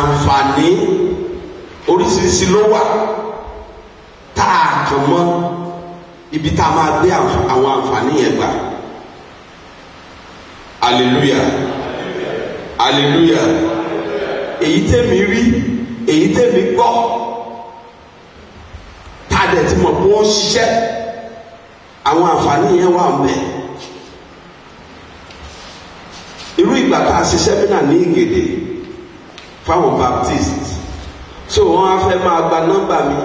Àǹfààní oríṣiríṣi ló wà tá a kàn mọ́ ibi tá a máa gbé àwọn àǹfààní yẹn gbà. Hallelujah, hallelujah. Èyí tẹ́mi rí, èyí tẹ́mi gbọ́, tá a dẹ̀ ti mọ̀ pé ó ń ṣiṣẹ́, àwọn àǹfààní yẹn wà ń bẹ̀. Irú ìgbà tá a ṣe sẹ́mínà ní Ìgèdè fáwọn Baptist, so wọ́n á fẹ́ máa gba nọ́mbà mi,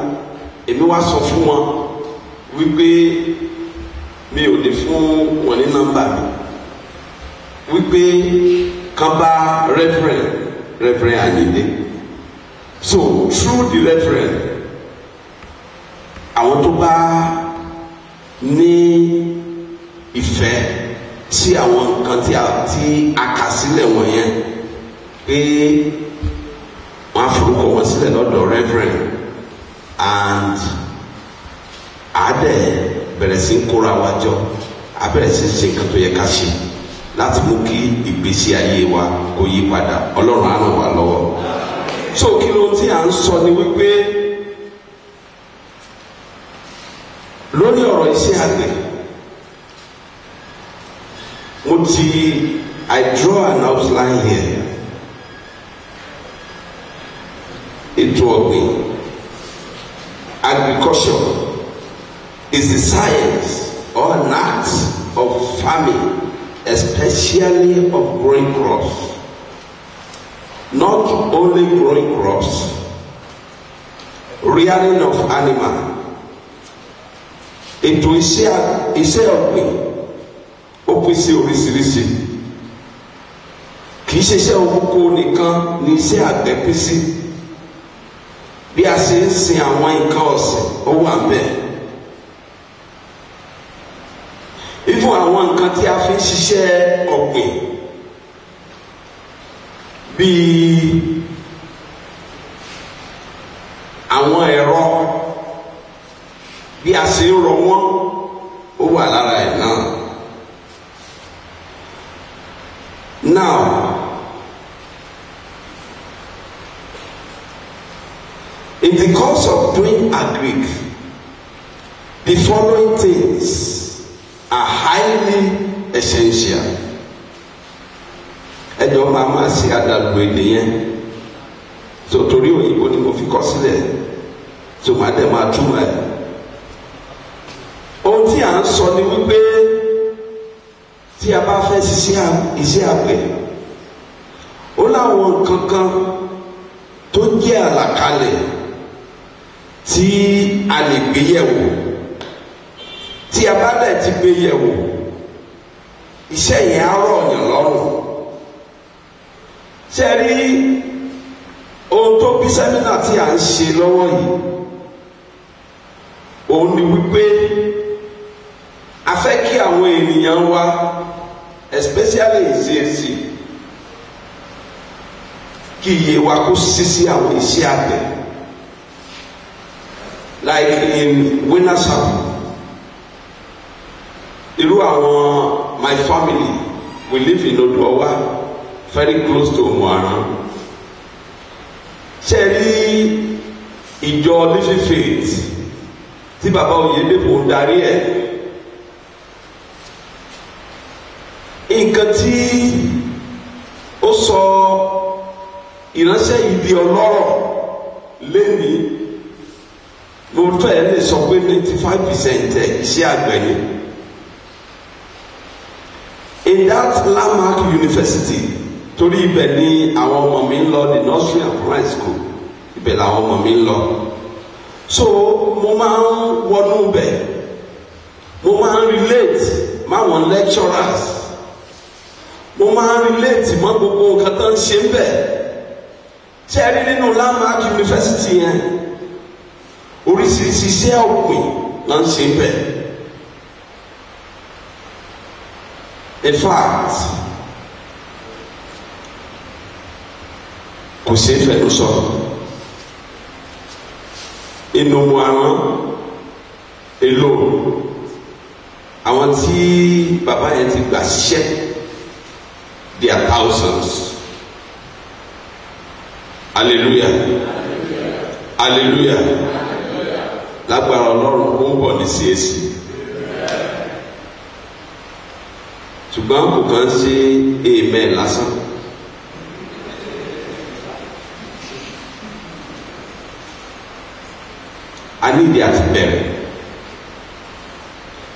èmi wá sọ fún wọn wípé mi ò lè fún wọn ní nọ́mbà mi, wípé kan bá Reverend Ayinde. So through the Reverend, àwọn tó bá ní ìfẹ́ sí àwọn nǹkan tí a kà sílẹ̀ wọ̀nyẹn, pé wọ́n á forúkọ wọn sílẹ̀ lọ́dọ̀ Reverend, and àádẹ́ bẹ̀rẹ̀ sí ń kóra wa jọ, a bẹ̀rẹ̀ sí ń ṣe nǹkan tó yẹ ká ṣe láti mú kí ìgbésí ayé wa kó yí padà. Ọlọ́run á ràn wá lọ́wọ́. So kí ló tí à ń sọ ni wípé lórí ọ̀rọ̀ iṣẹ́ àgbẹ̀, I draw an outline here. Ètò ọ̀gbìn, agriculture is the science or an art of farming, especially of growing crops. Not only growing crops, rearing of animal. Ètò iṣẹ́ ọ̀gbìn ó pín sí oríṣiríṣi. Kì í ṣe iṣẹ́ oko nìkan ni iṣẹ́ àgbẹ̀ pín sí. Bí a ṣe ń sin àwọn nǹkan ọ̀sìn ó wà bẹ́ẹ̀. Ifun àwọn nǹkan tí a fi ń ṣiṣẹ́ ọ̀gbìn bíi àwọn ẹ̀rọ, bí a ṣe ń rọ wọ́n ó wà lára ẹ̀ náà. Now, in the course of doing agric, the following things are highly essential. Ẹjọ́ máa máa ṣe àdàlù èdè yẹn, so torí òyìnbó ni mo fi kọ sílẹ̀, so màá dẹ̀ máa túmọ̀ ẹ̀. Ohun tí à ń sọ ni wípé tí a bá fẹ́ ṣiṣẹ́ iṣẹ́ àgbẹ̀, ó láwọn nǹkan kan tó jẹ́ àlàkalẹ̀ tí a lè gbé yẹ̀wò. Tí a bá dẹ̀ ti gbé yẹ̀wò, iṣẹ́ yẹn á rọ̀ yàn lọ́rùn. Ṣé rí ohun tó bí sẹ́mínà tí à ń ṣe lọ́wọ́ yìí? Òun ni wípé a fẹ́ kí àwọn ènìyàn wa, especially CAC, kí iye wa kó sí sí àwọn iṣẹ́ àgbẹ̀. Like in Winners Chapel, irú àwọn my family, we live in Odowa, very close to Omuaran. Ṣé rí ìjọ Living Faith tí bàbá Oyèdèpọ̀ ń darí ẹ̀? Nǹkan tí ó sọ ìránṣẹ́ yìí di ọlọ́rọ̀ lẹ́ni, mo fẹ́ lè sọ pé 95% ẹ̀ iṣẹ́ àgbẹ̀ ni. In that landmark university, torí ibẹ̀ ni àwọn ọmọ mi ń lọ, the nursery and primary school, ibẹ̀ làwọn ọmọ mi ń lọ. So mo máa ń wọnú bẹ̀, mo máa ń relate máwọn lecturers, mo máa ń relate mọ́ gbogbo nǹkan tó ń ṣe ń bẹ̀. Ṣé ẹ rí nínú landmark university yẹn, oríṣiríṣi iṣẹ́ ọ̀gbìn ló ń ṣe ń bẹ̀. In fact, kò ṣeé fẹnu sọ. Inú mu àwọn èlò àwọn tí bàbá yẹn ti gbà ṣiṣẹ́, they are thousands. Hallelujah, hallelujah. Lágbára Ọlọ́run, ó ń bọ̀ ní CAC, ṣùgbọ́n kò kàn ṣe amen lásán. A nídìí àti bẹ̀rẹ̀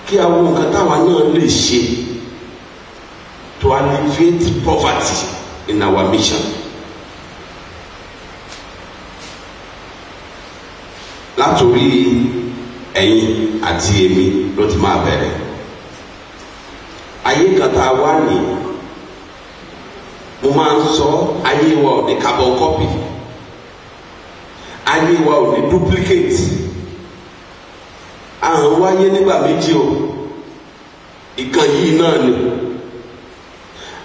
kí àwọn nǹkan táwa náà lè ṣe to alleviate poverty in our mission. Látòrí ẹ̀yin àti èmi ló ti máa bẹ̀rẹ̀. Ayé kan tá a wá ní, mo máa ń sọ, ayé wa ò ní carbon copy, ayé wa ò ní duplicate. À ń wáyé nígbà méjì o, ìkan yìí náà ni,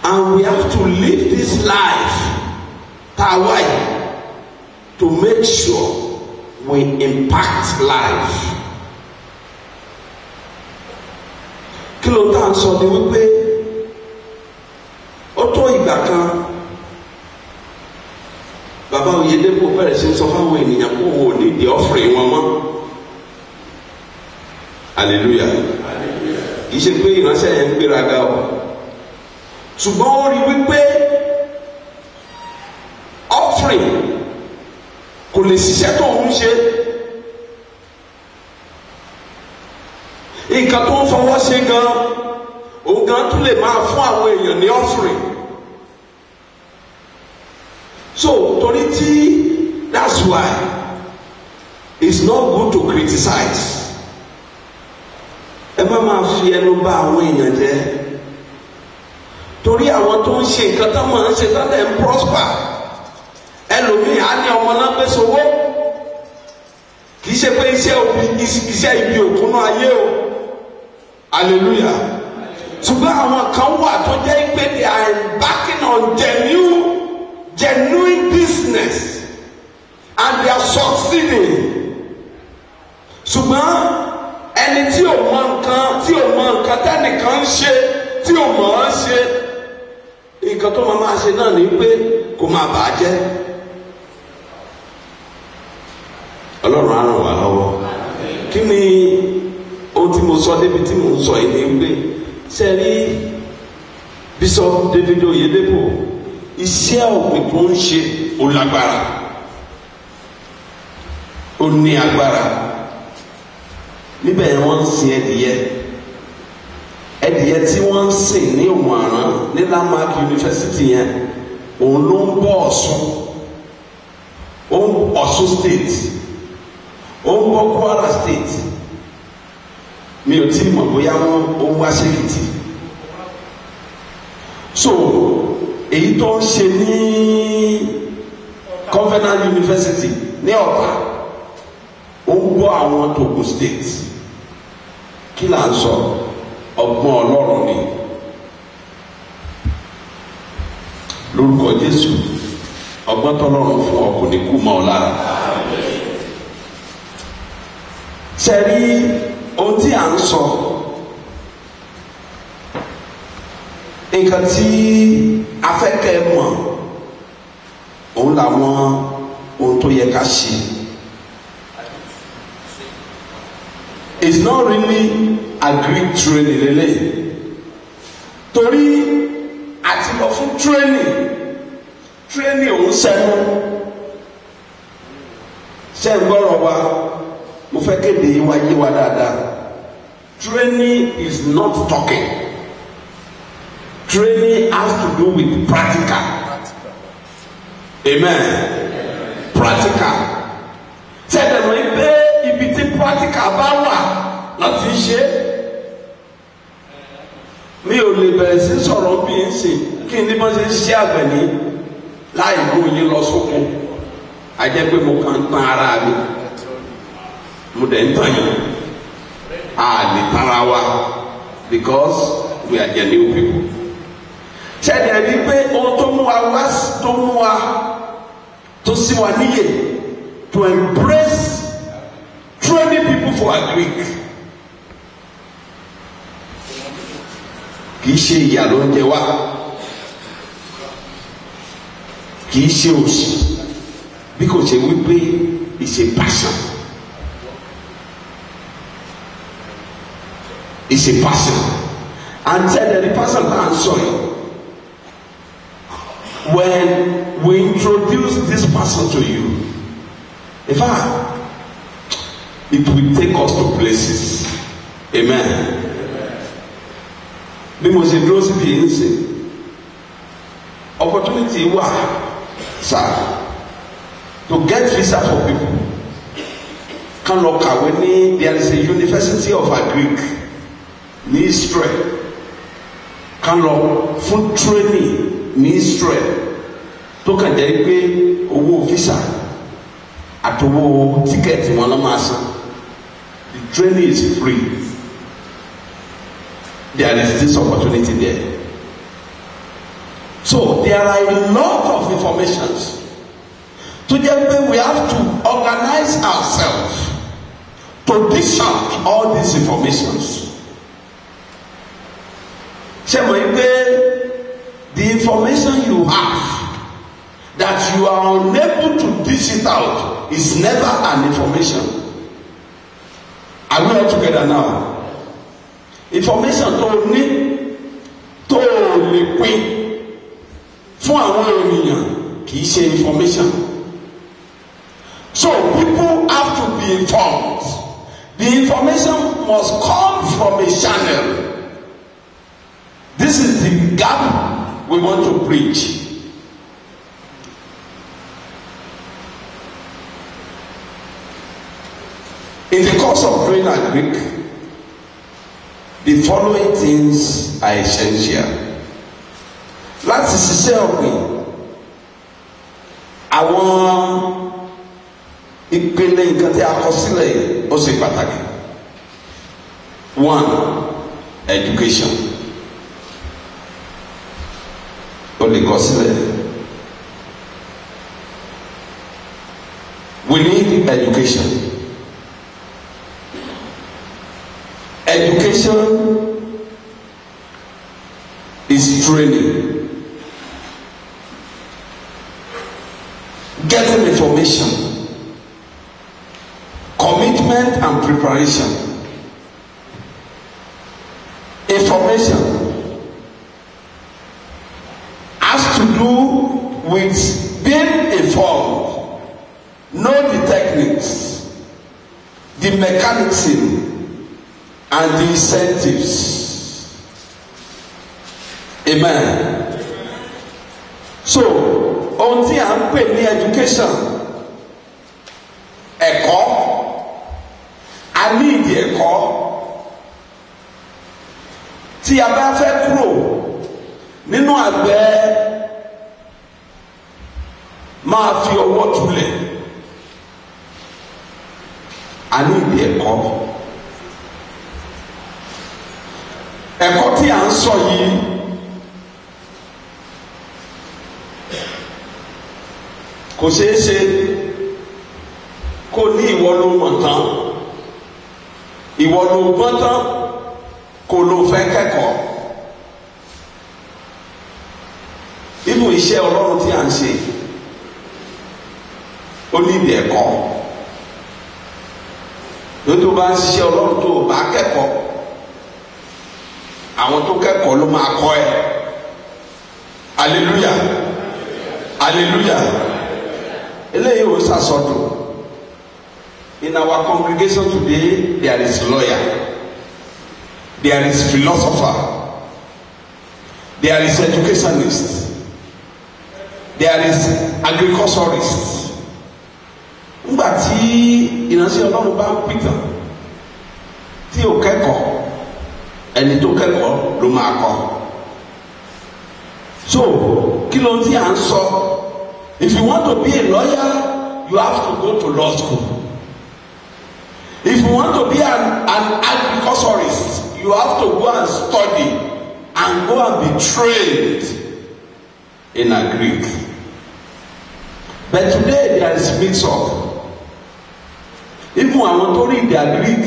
and we have to live this life tá a wáyé to make sure we impact life. Kí ló tá à ń sọ ni wípé ó tó ìgbà kan, bàbá Oyèdépò bẹ̀rẹ̀ sí sọ fáwọn ènìyàn kó wọn ò ní ìdí offering wọn mọ́. Hallelujah. Kì í ṣe pé ìránṣẹ́ yẹn ń gbéraga o, ṣùgbọ́n ó rí wípé offering kò lè ṣiṣẹ́ tó ń ṣe. Nǹkan tó ń fọwọ́ ṣe gan, òun gan tún lè máa fún àwọn èèyàn ní offering. So torí tí, that's why it's not good to criticize. Ẹ má máa fi ẹnu bà àwọn èèyàn jẹ́, torí àwọn tó ń ṣe nǹkan tó máa ń ṣe tó lè ń prosper, ẹlòmíì á ní ọmọ náà gbé sowó. Kì í ṣe pé iṣẹ́ òbí, iṣẹ́ ibi òkúná ayé o. Hallelujah. Ṣùgbọ́n àwọn kan wà tó jẹ́ pé they are embarking on genuine business and they are succeeding. Ṣùgbọ́n ẹni tí ò mọ nǹkan, tí ò mọ nǹkan tẹ́nìkan ń ṣe, tí ò mọ̀ ọ́n ṣe, nǹkan tó máa máa ṣe náà ni pé kó máa bàá jẹ́. Ọlọ́run á ràn wá lọ́wọ́. Kí ni ohun tí mo sọ débi tí mo ń sọ yìí ni pé, ṣe rí Bishop David Oyedepo, iṣẹ́ ọ̀gbìn tó ń ṣe ó lágbára, ó ní agbára. Níbẹ̀ wọ́n ń sin ẹdìyẹ, ẹdìyẹ tí wọ́n ń sìn ní Òmùaran ní Landmark University yẹn, òun ló ń bọ́ Ọ̀ṣun, ó ń Ọ̀ṣun State, ó ń bọ́ Kwara State. Mi ò tí ì mọ̀ bóyá wọ́n ó ń wá sékìtì. So èyí tó ń ṣe ní Covenant University ní Ọ̀tà, ó ń bọ́ àwọn Togo State. Kí là ń sọ? Ọgbọ́n Ọlọ́run ni. Lórúkọ Jésù, ọgbọ́n tọ́lọ́run fún ọ kò ní kú mọ́ ọ lára. Sẹ́rí ohun tí à ń sọ, nǹkan tí a fẹ́ kẹ́ ẹ mọ̀, òun làwọn ohun tó yẹ ká ṣe. It's not really agric training lele, torí àti lọ fún training òun sẹ́nu ṣe ń gbọ́rọ̀ wa. Mo fẹ́ kéde yín wá yé wa dáadáa. Training is not talking. Training has to do with practical. Amen. Practical. Ṣé mọ̀ pé ibi tí practical bá wà láti ṣe? Mi ò lè bẹ̀rẹ̀ sí sọ̀rọ̀ bí n sìn kí n ní bọ́n ṣe ń ṣiṣẹ́ àgbẹ̀ ní láì mú yín lọ sóko. A jẹ́ pé mo kàn ń tan ara mi, mo dẹ̀ ń tàn yín. A lè tara wa because we are genuine people. Ṣẹ̀dẹ̀ rí pé ohun tó mú wa wá, tó mú wa tó sí wa níyè to embrace training people for agric, kì í ṣe ìyà ló ń jẹ wá, kì í ṣe òṣì. Bí kò ṣe wípé it's a passion. It's a passion. And tell the passion that I'm sorry. When we introduce this person to you, in fact, it will take us to places. Amen. Bí mo ṣe dúró síbi yìí ń sìn, opportunity wà, sir, to get visa for people. Kan lọ kàwé ní, there is a University of Agric ní Israel. Kan lọ fún training ní Israel, tó kàn jẹ́ pé owó visa àtowó ticket wọn ló máa san. The training is free. There is this opportunity there. So there are a lot of informations tó jẹ́ pé we have to organize ourselves to dish out all these informations. Ṣé mo yí pé the information you have that you are unable to dish it out is never an information. Are we all together now? Information tó o ní tó o lè pín fún àwọn ènìyàn kì í ṣe information. So people have to be informed. The information must come from a channel. This is the gap we want to bridge. In the course of doing agric, the following things are essential. Láti ṣiṣẹ́ ọ̀gbìn, àwọn ìpele nǹkan tí a kọ sílẹ̀ yìí ó ṣe pàtàkì. One, education. O lè kọ sílẹ̀. We need education. Education is training. Getting information. Commitment and preparation. Information has to do with being informed, know the techniques, the mechanism, and the incentives. Amen. So, ohun tí à ń pè ní education, ẹ̀kọ́, a ní ìdí ẹ̀kọ́. Tí a bá fẹ́ kúrò nínú àgbẹ̀ máa fi ọwọ́ tulẹ̀, a ní ìdí ẹ̀kọ́. Ẹ̀kọ́ tí à ń sọ yìí, kò ṣeé ṣe kó ní ìwọ ló mọ̀ tán, ìwọ ló gbọ́n tán, kó ló fẹ́ kẹ́kọ̀ọ́. Ibù iṣẹ́ Ọlọ́run tí à ń ṣe, ó ní ìdí ẹ̀kọ́. Lórí tó bá ń ṣiṣẹ́ Ọlọ́run tó bá kẹ́kọ̀ọ́, àwọn tó kẹ́kọ̀ọ́ ló máa kọ́ ẹ. Hallelujah, hallelujah. Eléyìí ò sàsọdùn. In our congregation today, there is lawyer, there is philosopher, there is educationist, there is agriculturist. Ngbà tí ìránṣẹ́ Ọlọ́run bá ń pìtàn tí ò kẹ́kọ̀ọ́, ẹni tó kẹ́kọ̀ọ́ ló máa kọ́. So, kí ló ń tí à ń sọ? If you want to be a lawyer, you have to go to law school. If you want to be an agriculturist, you have to go and study and go and be trained in agric. But today there is mix-up. Even àwọn tó rí ìdí agric,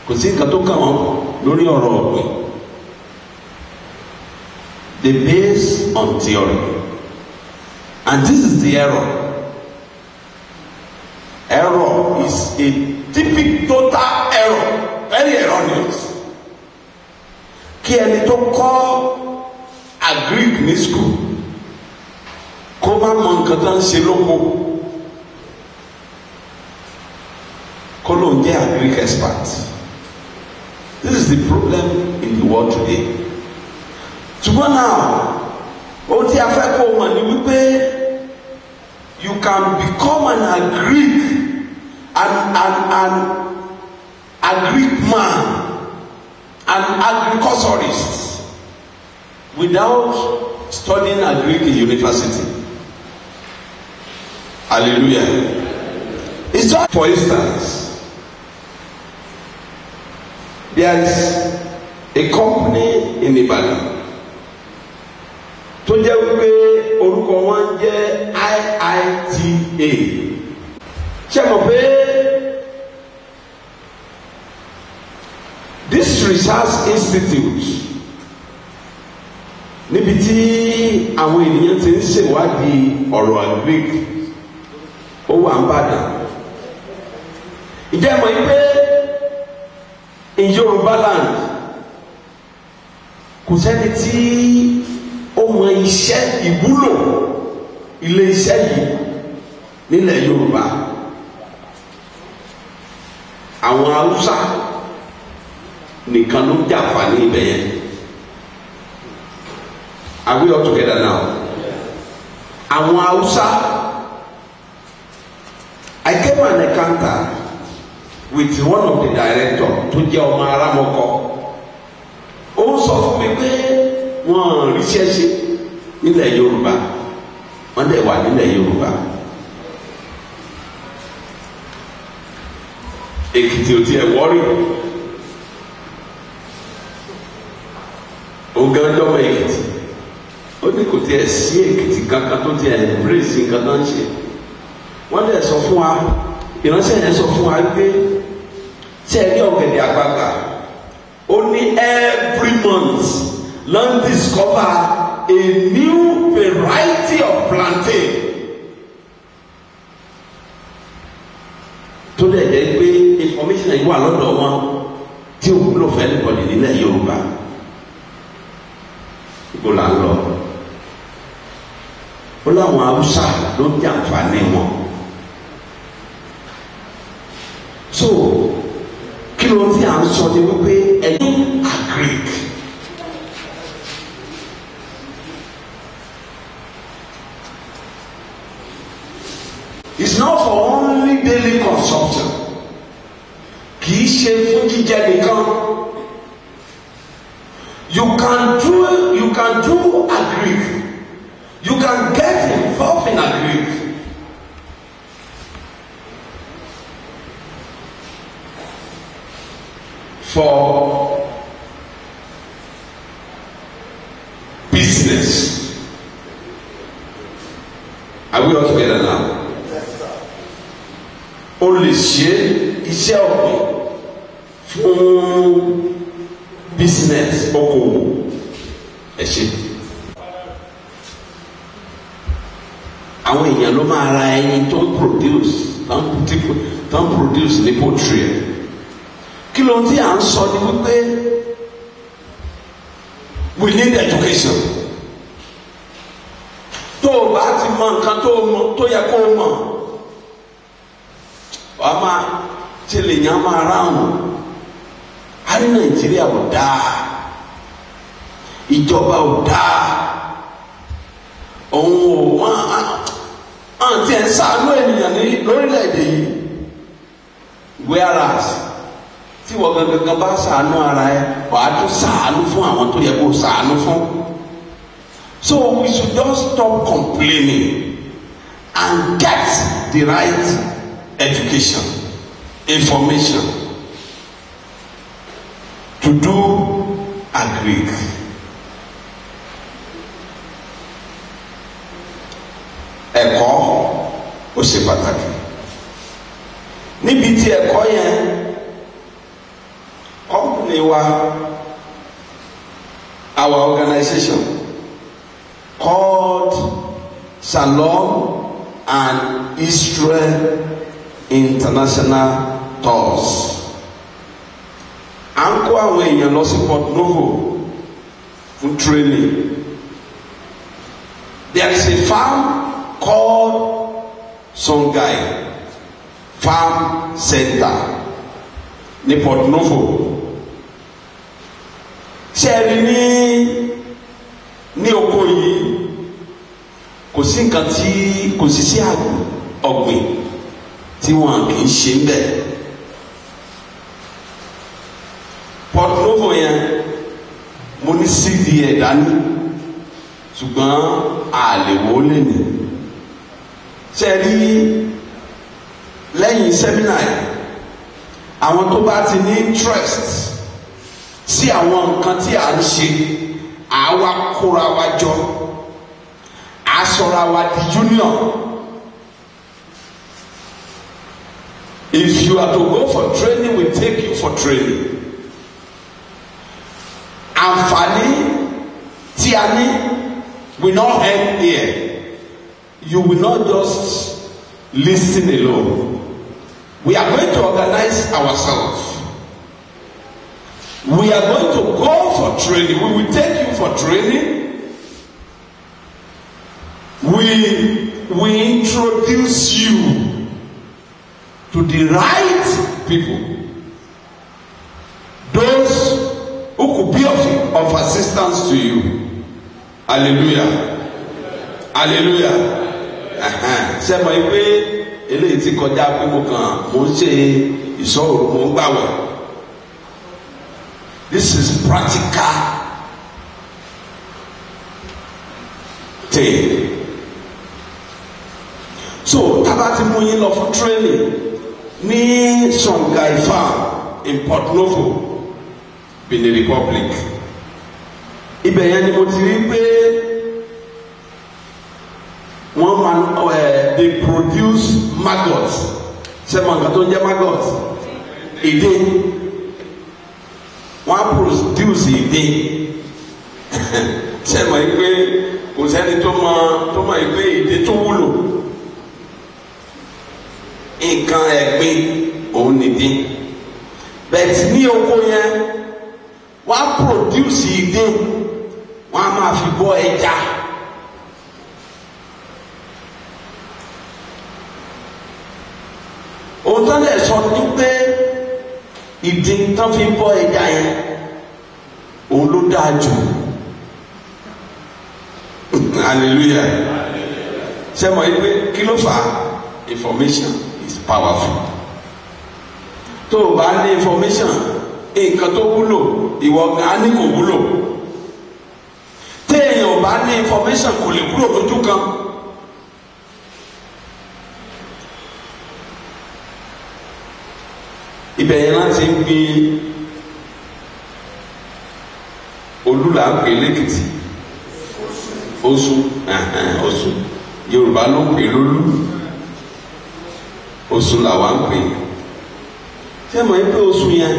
kò sí nǹkan tó kàn wọ́n lórí ọ̀rọ̀ ọ̀gbìn. They base on theory. And this is the error. Error is a typical total error, very erroneous. Kí ẹni tó kọ́ agric ní school kó má mọ nǹkan tó ń ṣe lóko, kó lóun jẹ́ agric expert. This is the problem in the world today. Ṣùgbọ́n now, ohun tí a fẹ́ kó mọ̀ ni wípé you can become an agric an agric man, an agriculturist, without studying agric in university. Hallelujah. It's just, for instance, there is a company in Ibadan tó jẹ́ wípé orúkọ wọn jẹ́ IITA. Ṣé mọ̀ pé this research institute, níbi tí àwọn ènìyàn ti ń ṣèwádìí ọ̀rọ̀ agric, ó wà ń Ìbàdàn. Ǹjẹ́ mọ̀ pé in Yorùbá land kò sẹ́ni tí ó mọ iṣẹ́ ìwúlò ilé iṣẹ́ yìí nílẹ̀ Yorùbá. Àwọn Haúsá nìkan ló ń jàǹfààní ibẹ̀ yẹn. Are we all together now? Àwọn Haúsá. I came an encounter with one of the director tó jẹ́ ọmọ Arámọkọ. Ó ń sọ fún mi pé wọ́n ríṣẹ́ ṣe nílẹ̀ Yorùbá, wọ́n dẹ̀ wà nílẹ̀ Yorùbá. Èkìtì ò tiẹ̀ wọ́rí. Ògánjọ́mọ Èkìtì, ó ní kò tiẹ̀ sí Èkìtì kankan tó tiẹ̀ embrace nǹkan tó ń ṣe. Wọ́n dẹ̀ sọ fún wa, ìránṣẹ́ yẹn sọ fún wa pé ṣé ẹ ní ọ̀gẹ̀dẹ̀ àgbagbà, ó ní every month ló ń discover a new variety of plantain tó dẹ̀ jẹ́ pé information yìí wà lọ́dọ̀ wọn tí ò wúlò fẹ́ anybody nílẹ̀ Yorùbá. Ibo là ń lọ? Ó láwọn Haúsá ló ń jàǹfààní wọn. So kí ló ń tí à ń sọ ni wípé ẹ̀yin agric. It's not for only daily consumption. Kì í ṣe fún jíjẹ nìkan. You can do agric. You can get involved in agric. For business. Are we all together now? O lè ṣe iṣẹ́ ọ̀gbìn fún business, okòwò. Ẹ ṣe. Àwọn èèyàn ló máa ra ẹyin tó ń produce, tó ń produce ní poultry ẹ̀. Kí ló ń tí à ń sọ ni wípé we need education. Tó o bá ti mọ nǹkan tó yẹ kó o mọ̀, wàá máa ṣe lè yàn máa ráhùn. A ní Nàìjíríà ò dáa, ìjọba ò dáa, òun ò wọ́n àti ẹ̀ ń ṣàánú ènìyàn ní lórílẹ̀‐èdè yìí. Whereas tí wọ́n gangan bá ṣàánú ara ẹ, wàá tún ṣàánú fún àwọn tó yẹ kó ṣàánú fún. So we should just stop complaining and get the right education, information to do agric. Ẹ̀kọ́ ó ṣe pàtàkì. Níbi tí ẹ̀kọ́ yẹn, company wa, our organization called Shalom and Israel International Tours. À ń kó àwọn èèyàn lọ sí Port Novo fún training. There is a farm called Songhai Farm Center ní Port Novo. Ṣé ẹ rí ní oko yìí, kò sí nǹkan tí kò sí sí ọ̀gbìn tí wọn kì í ṣe ń bẹ̀. Port Novo yẹn, mo ní CV ẹ̀ dání, ṣùgbọ́n àlè wo lè ní. Ṣé ẹ rí, lẹ́yìn seminar yìí, àwọn tó bá ti ní interest sí àwọn nǹkan tí à ń ṣe, àwa kóra wa jọ, a sọra wa di union. If you are to go for training, we take you for training. Àǹfààní tí a ní will not end here. You will not just listen alone. We are going to organize ourselves. We are going to go for training. We will take you for training. We introduce you to the right people, those who could be of assistance to you. Hallelujah, hallelujah. Ṣé mo yí pé eléyìí ti kọjá pé mo kàn mo ń ṣe ìṣọ́òru, mo ń gbàwẹ̀? This is practical thing. So tá bá ti mú yín lọ fún training ní Songhai Farm in Port Novo, Benin Republic, ibẹ̀ yẹn ni mo ti rí pé wọ́n máa ẹ̀ they produce maggots. Ṣé mo nǹkan tó ń jẹ́ maggots? Ìdin. Wọ́n á produce ìdin. Ṣé mo yí pé kò sẹ́ni tó mọ̀ yí pé ìdin tó wúlò, nǹkan ẹ̀gbin òun nìdín. Bẹ́ẹ̀ ní oko yẹn, wọ́n á produce ìdin, wọ́n á máa fi bọ́ ẹja. Ohun tó lè sọ ní pé ìdin tó fi bọ́ ẹja yẹn, òun ló dáa jù. Hallelujah. Ṣé mo yí pé kí ló fà á? Information is powerful. Tó o bá ní information, nǹkan tó wúlò, ìwọ gan á ní kò wúlò. Téèyàn ò bá ní information, kò lè kúrò lójú kan. Ibẹ̀ yẹn láti ń gbin olú là ń pè lẹ́kìtì, oṣù oṣù. Yorùbá ló ń pè lólú, oṣù làwa ń pè. Ṣé mọ̀ pé oṣù yẹn,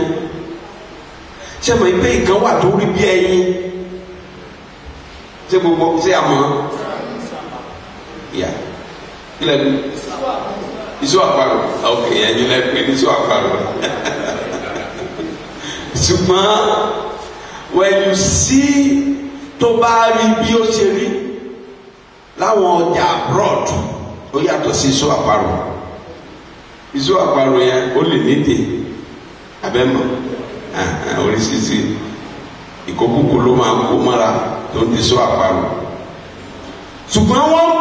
ṣé mọ̀ pé nǹkan wà tó rí bí ẹyin? Ṣé gbogbo ṣé àmọ́ yà kílẹ̀ ní iṣu àparò? Ok, ẹ̀yin lẹ pè ní iṣu àparò. Ṣùgbọ́n when you see, tó bá rí bí ó ṣe rí láwọn ọjà abroad, ó yàtọ̀ sí iṣu àparò. Iṣu àparò yẹn, ó lè nídìí abẹ́mọ̀, oríṣiríṣi ìkókókó ló máa kó mọ́ra tó ń di iṣu àparò. Ṣùgbọ́n wọ́n ń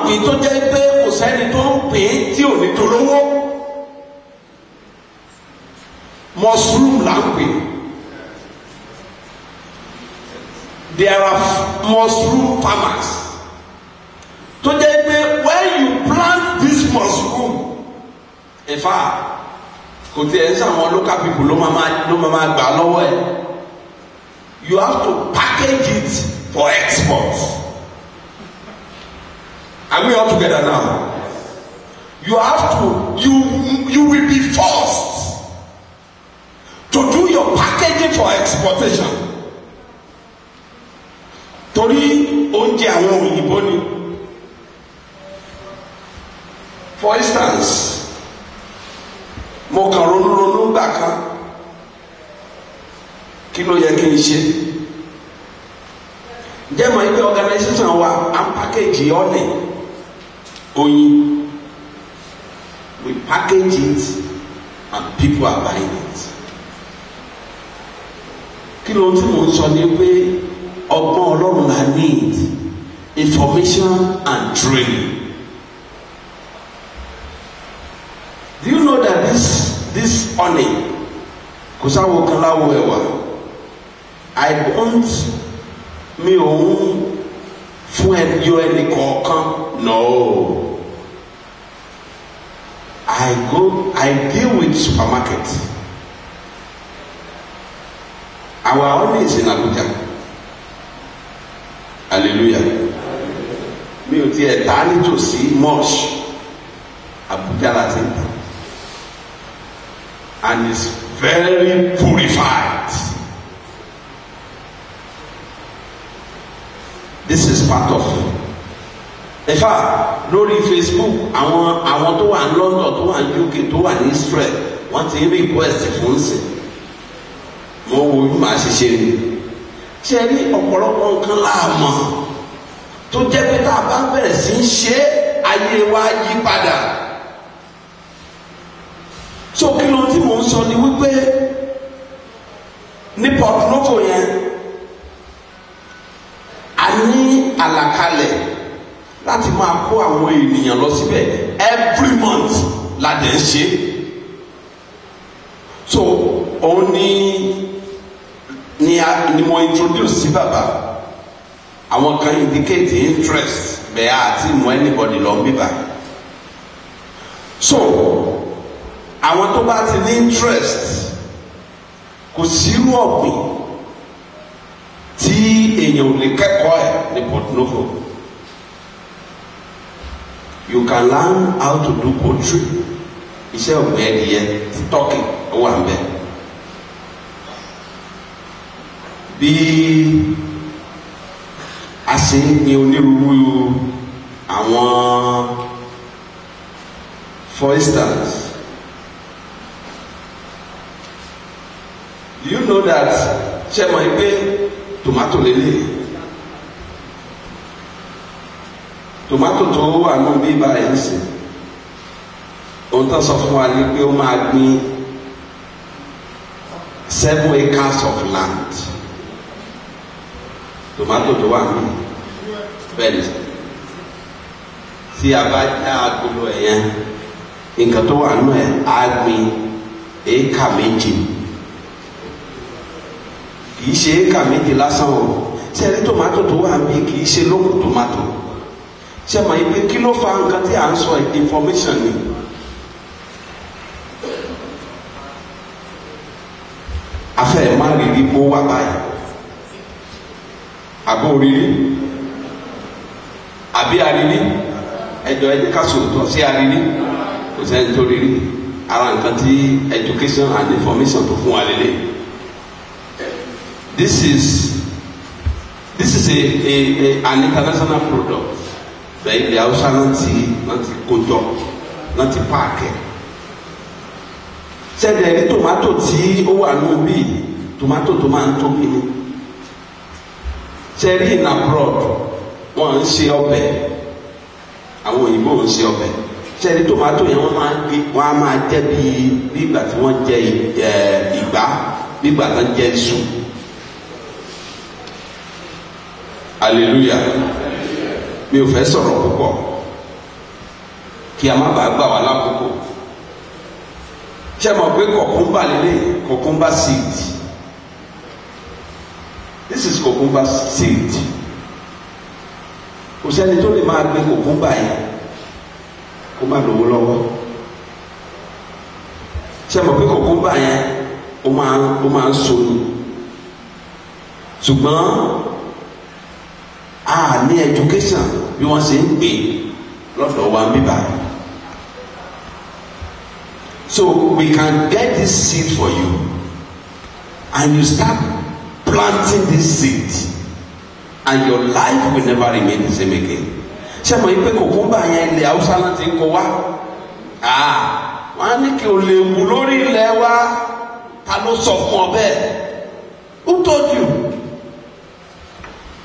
pín tó jẹ́ pé kò sẹ́ni tó ń pín tí ò ní dolówó. Mushroom là ń pè. There are mushroom farmers tó jẹ́ pé when you plant this mushroom, in fact, kò tí ẹ̀ ń sàwọn local people ló máa gbà lọ́wọ́ ẹ̀. You have to package it for export. Are we all together now? You have to you you will be forced to do your packaging for exportation, torí For instance, mo kàn ronú gbà kan, kí ló yẹ kí n ṣe? Ǹjẹ́ mọ̀ ibi organisation wa à ń package honey, oyin. We package it and people are buying it. Kí ló tí mò ń sọ ni pé ọgbọ́n Ọlọ́run la need, information and training. Do you know that this honey, kò sáwo kan láwo ẹ̀wà? I don't, mi ò ń fún ẹyọ ẹnì kọ̀ọ̀kan. No. I deal with supermarket. Our honey is in Abuja. Hallelujah. Mi ò tiẹ̀ ta nítòsí much. Abuja láti ń ta. And it's very purified. This is part of it. In fact, lórí Facebook, àwọn tó wà ní London, tó wà ní UK, tó wà ní Israel, wọ́n ti ń request fún sí. Mo wo bí màá ṣe ṣe ni. Ṣé rí ọ̀pọ̀lọpọ̀ nǹkan láàmọ̀ tó jẹ́ pé tá a bá bẹ̀rẹ̀ sí í ṣe ayé wa yí padà. So kí ló tí mò ń sọ ni wípé ní Port Novo yẹn, a ní àlàkalẹ̀ láti máa kó àwọn ènìyàn lọ síbẹ̀ every month la dẹ̀ ń ṣe. So òun ni mo introduce sí bàbá. Àwọn kan indicate interest bẹ́ẹ̀ àti mọ anybody lọ bíbá. So àwọn tó bá ti ní interest, kò sírú ọ̀gbìn tí èèyàn ò lè kẹ́kọ̀ọ́ ẹ̀ ní Port Novo. You can learn how to do poultry. Iṣẹ́ ọ̀gbìn ẹdìyẹ ti turkey ó wà ńbẹ̀. Bí a ṣe ń gbin onírúurú àwọn, for instance, do you know that ṣe mọ̀ pé tomato lélẹ̀, tomato tó wà nù bí báyìí ń sìn, ohun tó sọ fún wa ni pé ó máa gbin 7 acres of land. Tomato tó wà nù bẹ́ẹ̀ ni, tí a bá já agolo ẹ̀ yẹn, nǹkan tó wà nù ẹ̀ á gbin éka méjì. Kì í ṣe éka méjì lásán o. Ṣé ẹ rí tomato tó wà níbí kì í ṣe lóko tomato. Ṣé mọ̀ pé kí ló fa nǹkan tí à ń sọ information ni? Afẹ́ má rírí bó wà báyìí. Àbó rírí? Àbí àrírí? Ẹjọ́ ẹ jẹ́ ká sòótọ́ sí àrírí. Kò sẹ́ni tó rírí. Ara nǹkan tí education and information tó fún wa lélẹ̀. This is an international product. Bẹ́ẹ̀ ilẹ̀ Hausa náà ti kójọ, náà ti páàkì. Sẹ́dẹ̀ rí tòmátò tí ó wà ní òbí, tòmátò tó máa ń tóbi ni. Sẹ́rí in abroad, wọ́n ń ṣe ọbẹ̀, àwọn òyìnbó ń ṣe ọbẹ̀. Sẹ́rí tòmátò yẹn wọ́n máa ń gbé, wọ́n á máa jẹ́ bí ìgbà tí wọ́n jẹ ìgbá, bí ìgbà tí wọ́n jẹ iṣu. Hallelujah. Mi ò fẹ́ sọ̀rọ̀ púpọ̀ kí a má bàa gbà wá lákòókò. Ṣé mọ̀ pé kọ̀kúmbà lélẹ̀, kọ̀kúmbà seed. This is cucumber seed. Kò sẹ́ni tó lè máa gbin kọ̀kúmbà yẹn kó má lówó lọ́wọ́. Ṣé mọ̀ pé kọ̀kúmbà yẹn ó máa ń so ni. Ṣùgbọ́n a ní education bí wọ́n ṣe ń gbé lọ́dọ̀ wa ń bíbá. So we can get this seed for you and you start planting this seed and your life will never remain the same again. Ṣé mo yí pé kòkúmbà yẹn ilẹ̀ Haúsá náà ti ń kó wá? Wọ́n á ní kí o lè wù lórí ilẹ̀ wa. Ta ló sọ fún ọ bẹ́ẹ̀? Who told you?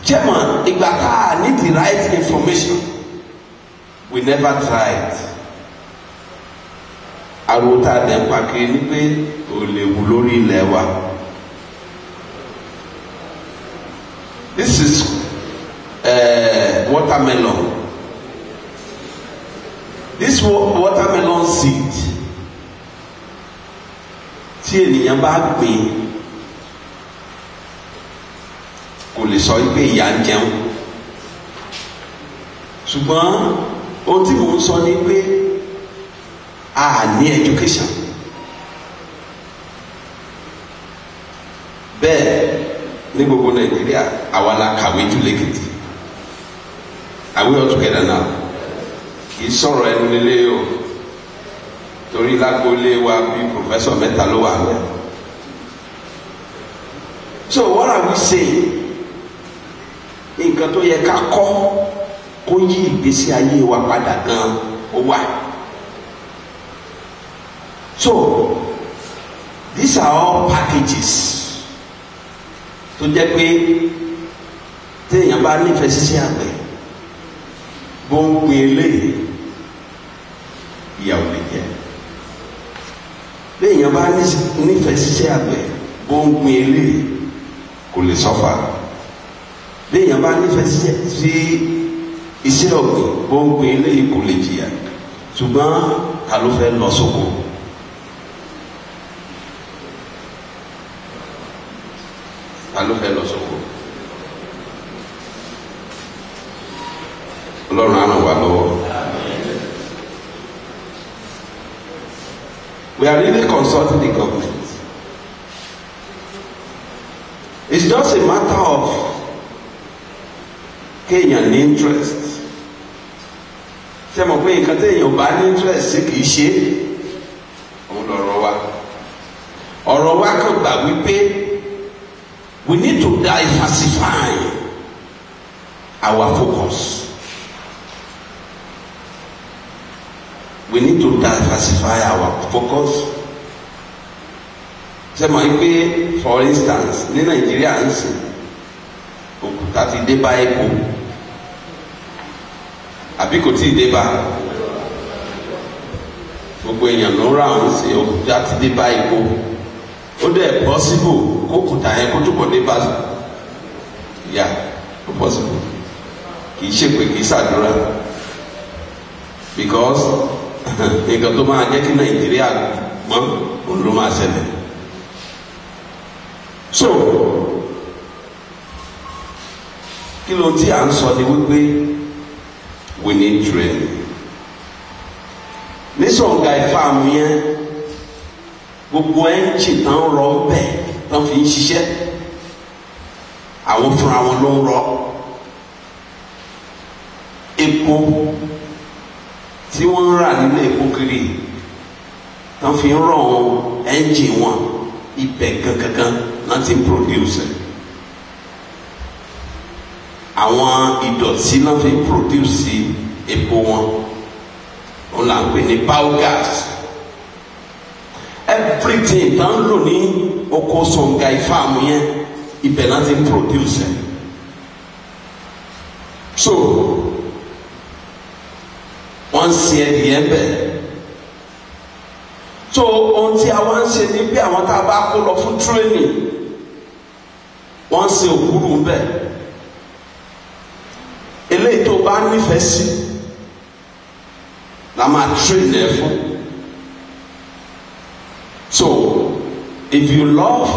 Chairman, ìgbà tá a need the right information, we never tried. Ariwo tá a dẹ̀ ń pa kiri ni pé o lè wù lórí ilẹ̀ wa. This is watermelon. This watermelon seed, tí ènìyàn bá gbìn, kò lè sọ pé ìyà ń jẹun. Ṣùgbọ́n ohun tí mò ń sọ ni pé a ní education. Bẹ́ẹ̀ ní gbogbo Nàìjíríà, àwa la kàwé jù lẹ́kìtì. Are we all together now? Kì í sọ̀rọ̀ ẹnu nílé o, torí lágboolé wa bí professor mẹ́ta ló wà lẹ́. So what are we saying? Nǹkan tó yẹ ká kọ́ kó yí ìgbésí ayé wa padà gan ó wà. So these are all packages tó jẹ́ pé téèyàn bá nífẹ̀ẹ́ ṣiṣẹ́ àgbẹ̀, bó ń gbin eléyìí, ìyàwó lè jẹ. Béèyàn bá nífẹ̀ẹ́ ṣiṣẹ́ àgbẹ̀, bó ń gbin eléyìí, kò lè sọ́fà. Béèyàn bá nífẹ̀ẹ́ sí iṣẹ́ ọ̀gbìn, bó ń gbin eléyìí, kò lè jìyà. Ṣùgbọ́n ta ló fẹ́ lọ sóko? Ta ló fẹ́ lọ sóko? Ọlọ́run á ràn wá lọ́wọ́. We are really consulting the government. It's just a matter of kéèyàn ní interest. Ṣé mo pé nǹkan téèyàn bá ní interest sí kìí ṣe? Òun lọ̀rọ̀ wa. Ọ̀rọ̀ wa kàn gbà wípé we need to diversify our focus. We need to diversify our focus. Ṣé mo pé, for instance, ní Nàìjíríà ń sìn, òkúta ti dé bá epo, àbí kò tí ì dé bá? Gbogbo èèyàn ló ń rà ń sìn. Òkúta ti dé bá epo. Ó dẹ̀ possible kó òkúta yẹn kó túbọ̀ dé bá yà. Ó possible. Kì í ṣèpè, kì í ṣàdúrà, because nǹkan tó máa jẹ́ kí Nàìjíríà gbọ́n, òun ló máa ṣẹlẹ̀. So kí ló tí à ń sọ ni wípé we need training. Ní Songhai farm yẹn, gbogbo ẹ́ńjì tán rọ bẹ́ẹ̀ tán fi ń ṣiṣẹ́, àwọn fúnra wọn ló ń rọ. Epo tí wọ́n ń rà nílé epo kiri tán fi ń rọ wọn ẹ́ńjì wọn, ibẹ̀ gangan náà ti ń produce. Àwọn ìdọ̀tí náà fi ń produce epo wọn, òun là ń pè ní biogas. Everything tá ń lò ní oko Songhai farm yẹn, ibẹ̀ náà ti ń produce. So wọ́n ń sin ẹdìyẹ bẹ́ẹ̀. So ohun tí a wá ń ṣe ni bí àwọn tá a bá kó lọ fún training, wọ́n ń sin òkúrú bẹ́ẹ̀. Eléyìí tó bá nífẹ̀ẹ́ sí la máa train ẹ fún. So if you love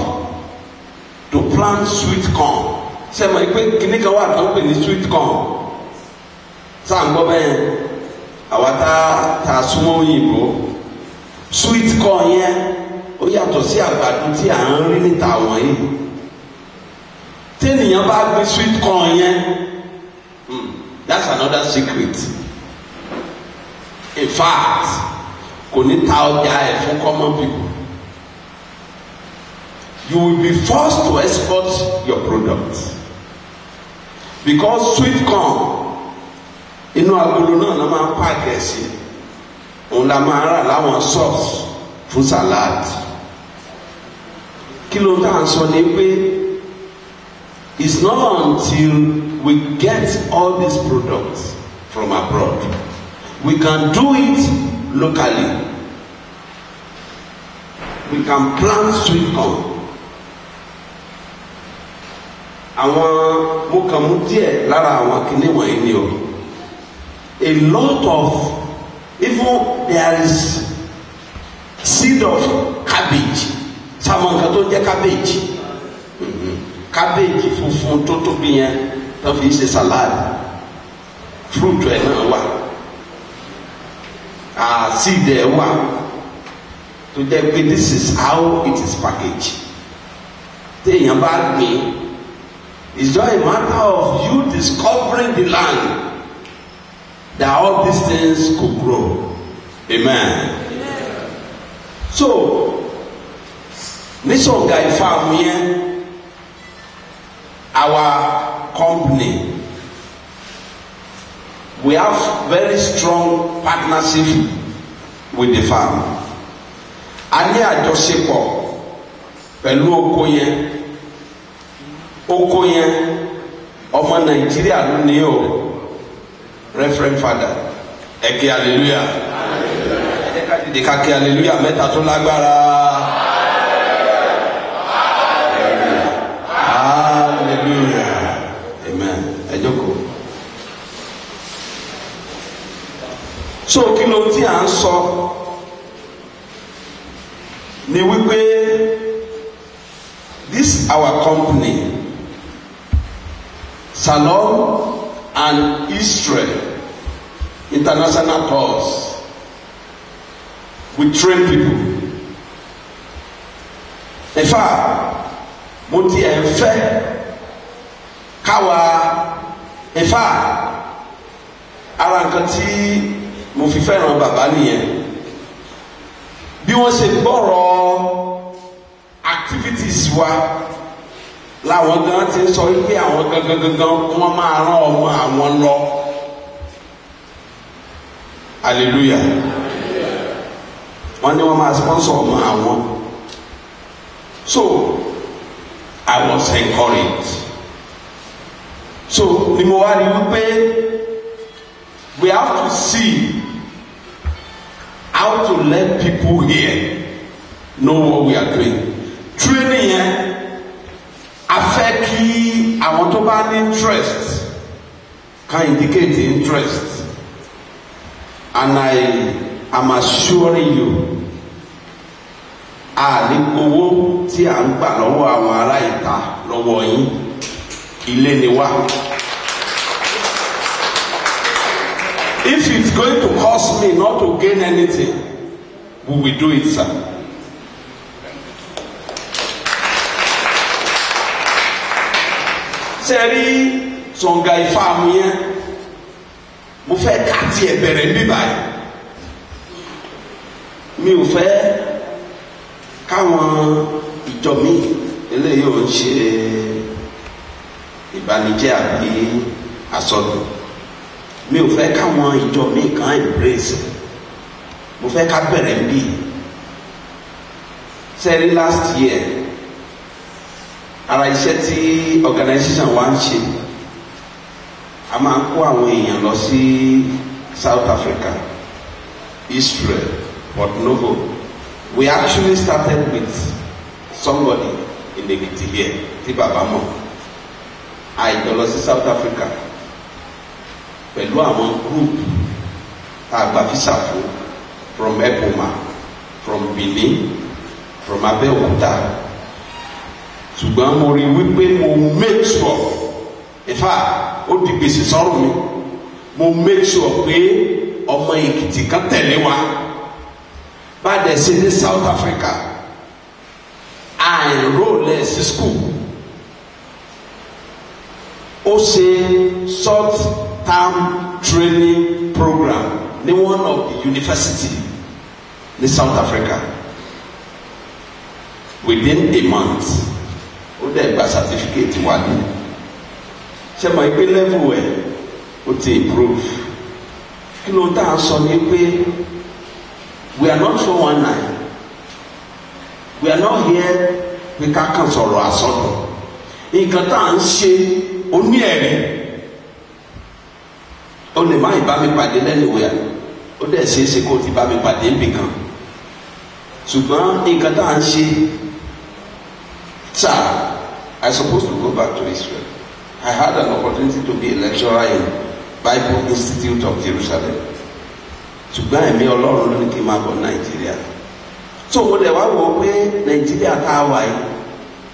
to plant sweet corn, ṣe mọ̀ pé kíní kan wà tó ń pè ní sweet corn? Sáà ń gbọ́ bẹ́ẹ̀, àwa tá a súnmọ́ òyìnbó, sweet corn yẹn, ó yàtọ̀ sí àgbàdo tí à ń rí níta wọ̀nyí. Tẹ́nìyàn bá gbé sweet corn yẹn, that's another secret. In fact, kò ní ta ọjà ẹ̀ fún common people. You will be forced to export your product, because sweet corn, inú agolo náà ló máa ń pack ẹ̀ sí. Òun la máa rà láwọn sauce fún salad. Kí ló ń tà ń sọ ni pé it's not until we get all these products from abroad. We can do it locally. We can plant sweet corn. Àwọn mo kàn mú díẹ̀ lára àwọn kinní wọ̀nyí ni o. A lot of, even there is seed of cabbage. Sáwọn nǹkan tó ń jẹ́ cabbage. Cabbage funfun tó tóbi yẹn tó fi ṣe salad. Fruit ẹ̀ náà wà. Seed ẹ̀ wà. Tó jẹ́ pé this is how it is packaged. Téèyàn bá gbìn, it's just a matter of you discovering the land that all these things could grow. Amen. Amen. So, ní Songhai farm yẹn, our company, we have very strong partnership with the farm. A ní àjọṣepọ̀ pẹ̀lú oko yẹn. Oko yẹn, ọmọ Nàìjíríà ló ní o, Reverend Father. Ẹ ké hallelujah. Ẹ jẹ́ ká dìde ká ké hallelujah mẹ́ta tó lágbára. Hallelujah. Amen. Ẹ jókòó. So kí ló tí à ń sọ ni wípé this our company, Salon and Israel International Tours, we train people. In fact, mo ti ẹ̀ ń fẹ́ káwa, in fact, ara nǹkan tí mo fi fẹ́ràn bàbá nìyẹn. Bí wọ́n ṣe gbọ́rọ̀ activities wa làwọn gan ti ń sọ wípé àwọn gangan gangan wọ́n máa rán ọmọ àwọn lọ. Hallelujah. Wọ́n ní wọ́n máa sponsor ọmọ àwọn. So I was encouraged. So ni mo wá rí wípé we have to see how to let people here know what we are doing. Training yẹn, a fẹ́ kí àwọn tó bá ní interest can indicate interest, and I am assuring you, a ní owó tí à ń gbà lọ́wọ́ àwọn ará ìta lọ́wọ́ yín, ilé ni wá. If it's going to cost me not to gain anything, we will do it, sir. Ṣé rí Songhai farm yẹn, mo fẹ́ ká tiẹ̀ bẹ̀rẹ̀ níbí báyìí. Mi ò fẹ́ káwọn ìjọ mi eléyìí ò ń ṣe ìbànújẹ́ àbí àsọdùn. Mi ò fẹ́ káwọn ìjọ mi kan embrace. Mo fẹ́ ká bẹ̀rẹ̀ níbí. Ṣé rí last year, ara iṣẹ́ tí organization wa ń ṣe, a máa ń kó àwọn èèyàn lọ sí South Africa, Israel, Port Novo. We actually started with somebody in Ekiti here, tí bàbá mọ̀. Àìjọ lọ sí South Africa pẹ̀lú àwọn group tá a gba visa fún from Epoma, from Benin, from Abẹ́òkúta. Ṣùgbọ́n mo rí wípé mo make sure, in fact, ó di gbèsè sọ́rùn mi, mo make sure pé ọmọ Èkìtì kan tẹ̀lé wa. Bá a dẹ̀ ṣe ní South Africa, a enroll ẹ̀ sí school. Ó ṣe short term training program ní one of the university ní South Africa. Within a month, ó dẹ̀ gba certificate wálé. Ṣé mo pé level ẹ̀ ó ti improve? Kí ló ń tà ń sọ ni pé We are not 419. We are not here pé ká kàn sọ̀rọ̀ àsọdùn. Nǹkan tá à ń ṣe oní ẹ̀rí. O lè má ìbá mi pàdé lẹ́nuwẹ̀ẹ́, ó dẹ̀ ṣeé ṣe kó o ti bá mi pàdé níbì kan. Ṣùgbọ́n nǹkan tá à ń ṣe, sir, I supposed to go back to Israel. I had an opportunity to be a lecturer in Bible Institute of Jerusalem. Ṣùgbọ́n ẹ̀mí Ọlọ́run ló ní kí n máa bọ̀ Nàìjíríà. So mo dẹ̀ wá wò ó pé Nàìjíríà tá a wà yìí,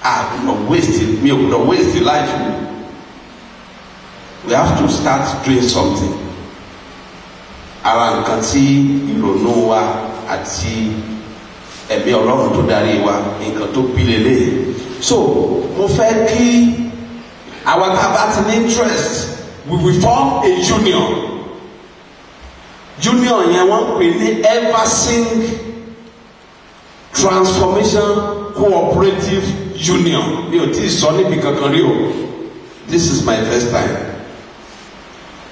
a gbọ́dọ̀ waste, mi ò gbọ́dọ̀ waste life mi. We have to start doing something. Ara nǹkan tí ìrònú wa àti ẹ̀mí Ọlọ́run tó darí wa, nǹkan tó bí lélẹ̀. So mo fẹ́ kí àwa tá a bá ti ní interest, we will form a union. Union yẹn wọ́n pè ní Eversing Transformation Cooperative Union. Mi ò tí ì sọ níbi kankan rí o. This is my first time.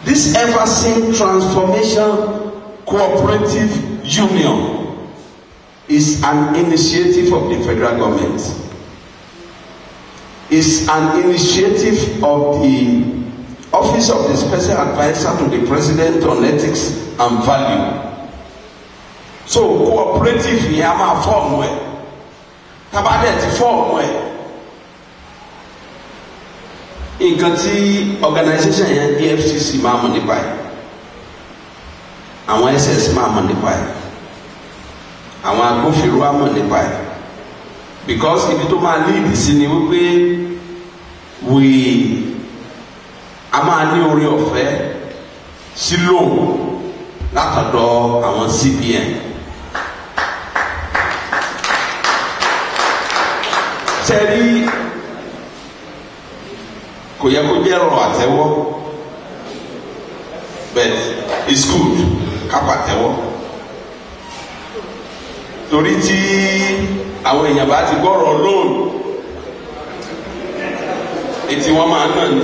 This Eversing Transformation Cooperative Union is an initiative of the federal government. It's an initiative of the Office of the Special Advisor to the President on Ethics and Value. So cooperative yẹn a máa form ẹ̀. Tá bá dẹ̀ ti form ẹ̀, nǹkan tí organization yẹn, EFCC máa mọ̀ nípa ẹ̀, àwọn SS máa mọ̀ nípa ẹ̀, àwọn agbófinró á mọ̀ nípa ẹ̀, because ibi tó máa lead sí ni wípé we a máa ní orí ọ̀fẹ́ sí loan látọ̀dọ̀ àwọn CBN. Sẹ́rí, kò yẹ kó jẹ́ ọ̀rọ̀ àtẹ́wọ́, but it's good ká pàtẹ́wọ́, torí tí àwọn èèyàn bá ti gbọ́rọ̀ loan, etí wọn máa ń nà ní.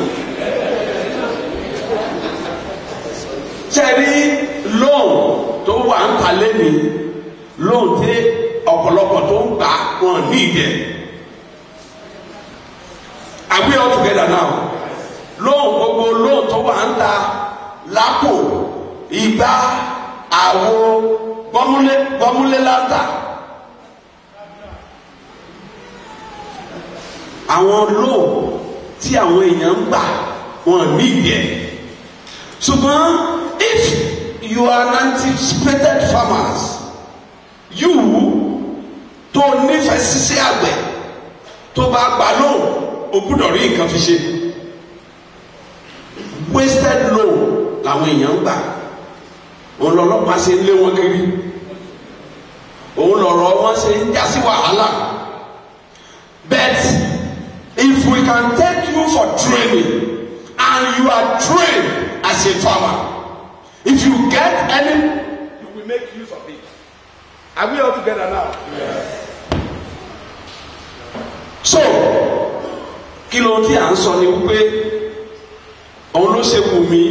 Sẹ́rí, loan tó wà ń ta lẹ́ni, loan tí ọ̀pọ̀lọpọ̀ tó ń gbà wọn ní ìdẹ̀. Are we all together now? Loan, gbogbo loan tó wà ń ta lápò ìgbà àwo gbọ́múlé gbọ́múlé láńtà. Àwọn loan tí àwọn èèyàn ń gbà, wọn ní ìdẹ̀. Ṣùgbọ́n if you are an anticipated farmers, you tó nífẹ̀ẹ́ ṣiṣẹ́ àgbẹ̀, tó bá gbà loan, o gbúdọ̀ rí nǹkan fi ṣe. Wasted loan làwọn èèyàn ń gbà. Òun lọ́lọ́pàá ṣe ń lé wọn kiri, òun lọ̀rọ̀ wọn ṣe ń já sí wàhálà. But if we can take you for training and you are trained as a farmer, if you get any, you will make use of it. Are we all together now? Yes. So kí ló tí à ń sọ ni wípé òun ló ṣe wù mí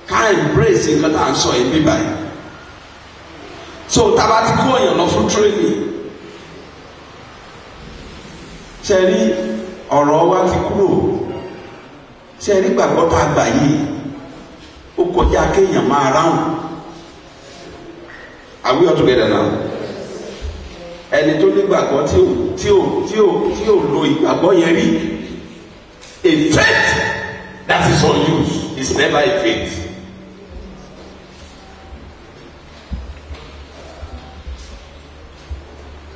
ká embrace nǹkan tá à ń sọ yìí bí báyìí. So tá a bá ti kó èèyàn lọ fún training, ṣe rí, ọ̀rọ̀ wa ti kúrò. Ṣe rí, gbàgbọ́ tá a gbà yìí, ó kọjá kéèyàn máa ráhùn. Are we all together now? Ẹni tó nígbàgbọ́ tí ò lo ìgbàgbọ́ yẹn rí, a faith that is unused is never a faith.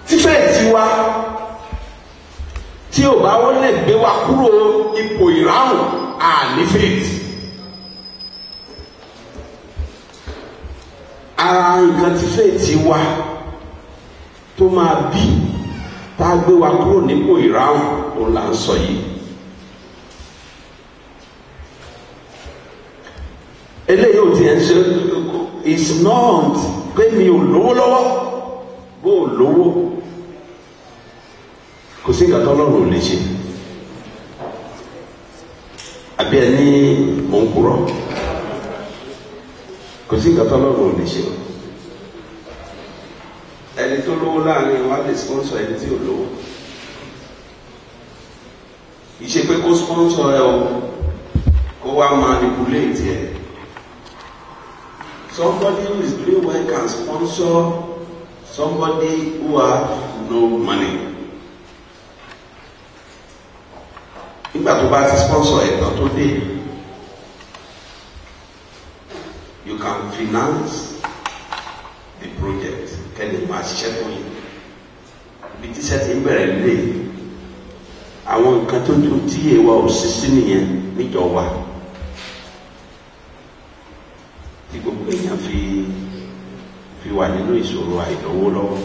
Tí faith wa tí ò bá wọ́n lè gbé wa kúrò ipò ìráhùn, àní faith. Ara nǹkan tí faith wa tó máa bí tá a gbé wa kúrò nípò ìráhùn, òun là ń sọ yìí. Eléyìí ò tiẹ̀ ń ṣe, it's not pé mi ò lówó lọ́wọ́. Bó o lówó, kò sí nǹkan tó Ọlọ́run ò lè ṣe. Àbí ẹ ní mò ń kúrò? Kò sí nǹkan tó Ọlọ́run ò lè ṣe. láàrin wa lè sponsor ẹni tí ò lówó. Ìṣe pé kó sponsor ẹ o, kó wá manipulate ẹ. Somebody who is doing well can sponsor somebody who have no money. Nígbà tó bá ti sponsor ẹ̀ tán tó dé, you can finance the project. Kẹ́lẹ́ máa ṣiṣẹ́ fún yín. Ibi tíṣẹ́ ti ń bẹ̀rẹ̀ lé, àwọn nǹkan tó dùn tí èèwà ò sí sí nìyẹn níjọ wa, tí gbogbo èèyàn fi wà nínú ìṣòro àìlówó lọ́wọ́.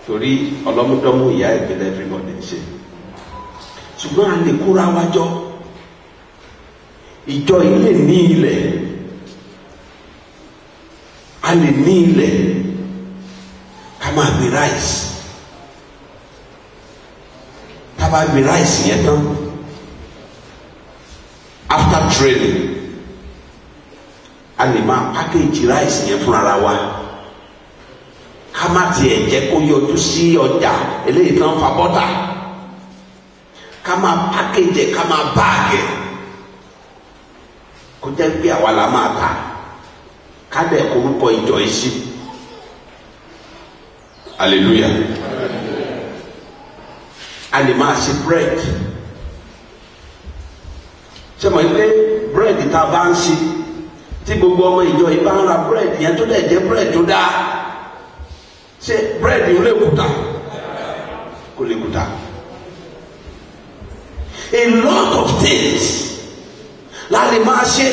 Torí ọlọ́múdọ́mú ìyá ìpínlẹ̀ everybody ń ṣe. Ṣùgbọ́n a lè kóra wa jọ. Ìjọ yìí lè ní ilẹ̀. A lè ní ilẹ̀ ká máa gbin rice. Tá a bá gbin rice yẹn tán, after training, a lè máa package rice yẹn fúnra wa. Ká má tiẹ̀ jẹ́ kó yọjú sí ọjà eléyìí tán fa bọ́tà. Ká máa package ẹ̀, ká máa báàgì ẹ̀, kó jẹ́ pé àwa la máa tà. Ká dẹ̀ korúkọ ìjọ yìí sí. Hallelujah. A lè máa ṣe bread. Ṣé mo pé bread tá a bá ń ṣe, tí gbogbo ọmọ ìjọ yìí bá ń ra bread yẹn tó dẹ̀ jẹ́ bread tó dáa, ṣé bread yìí lè kùtà? Kò lè kùtà. A lot of things la lè máa ṣe.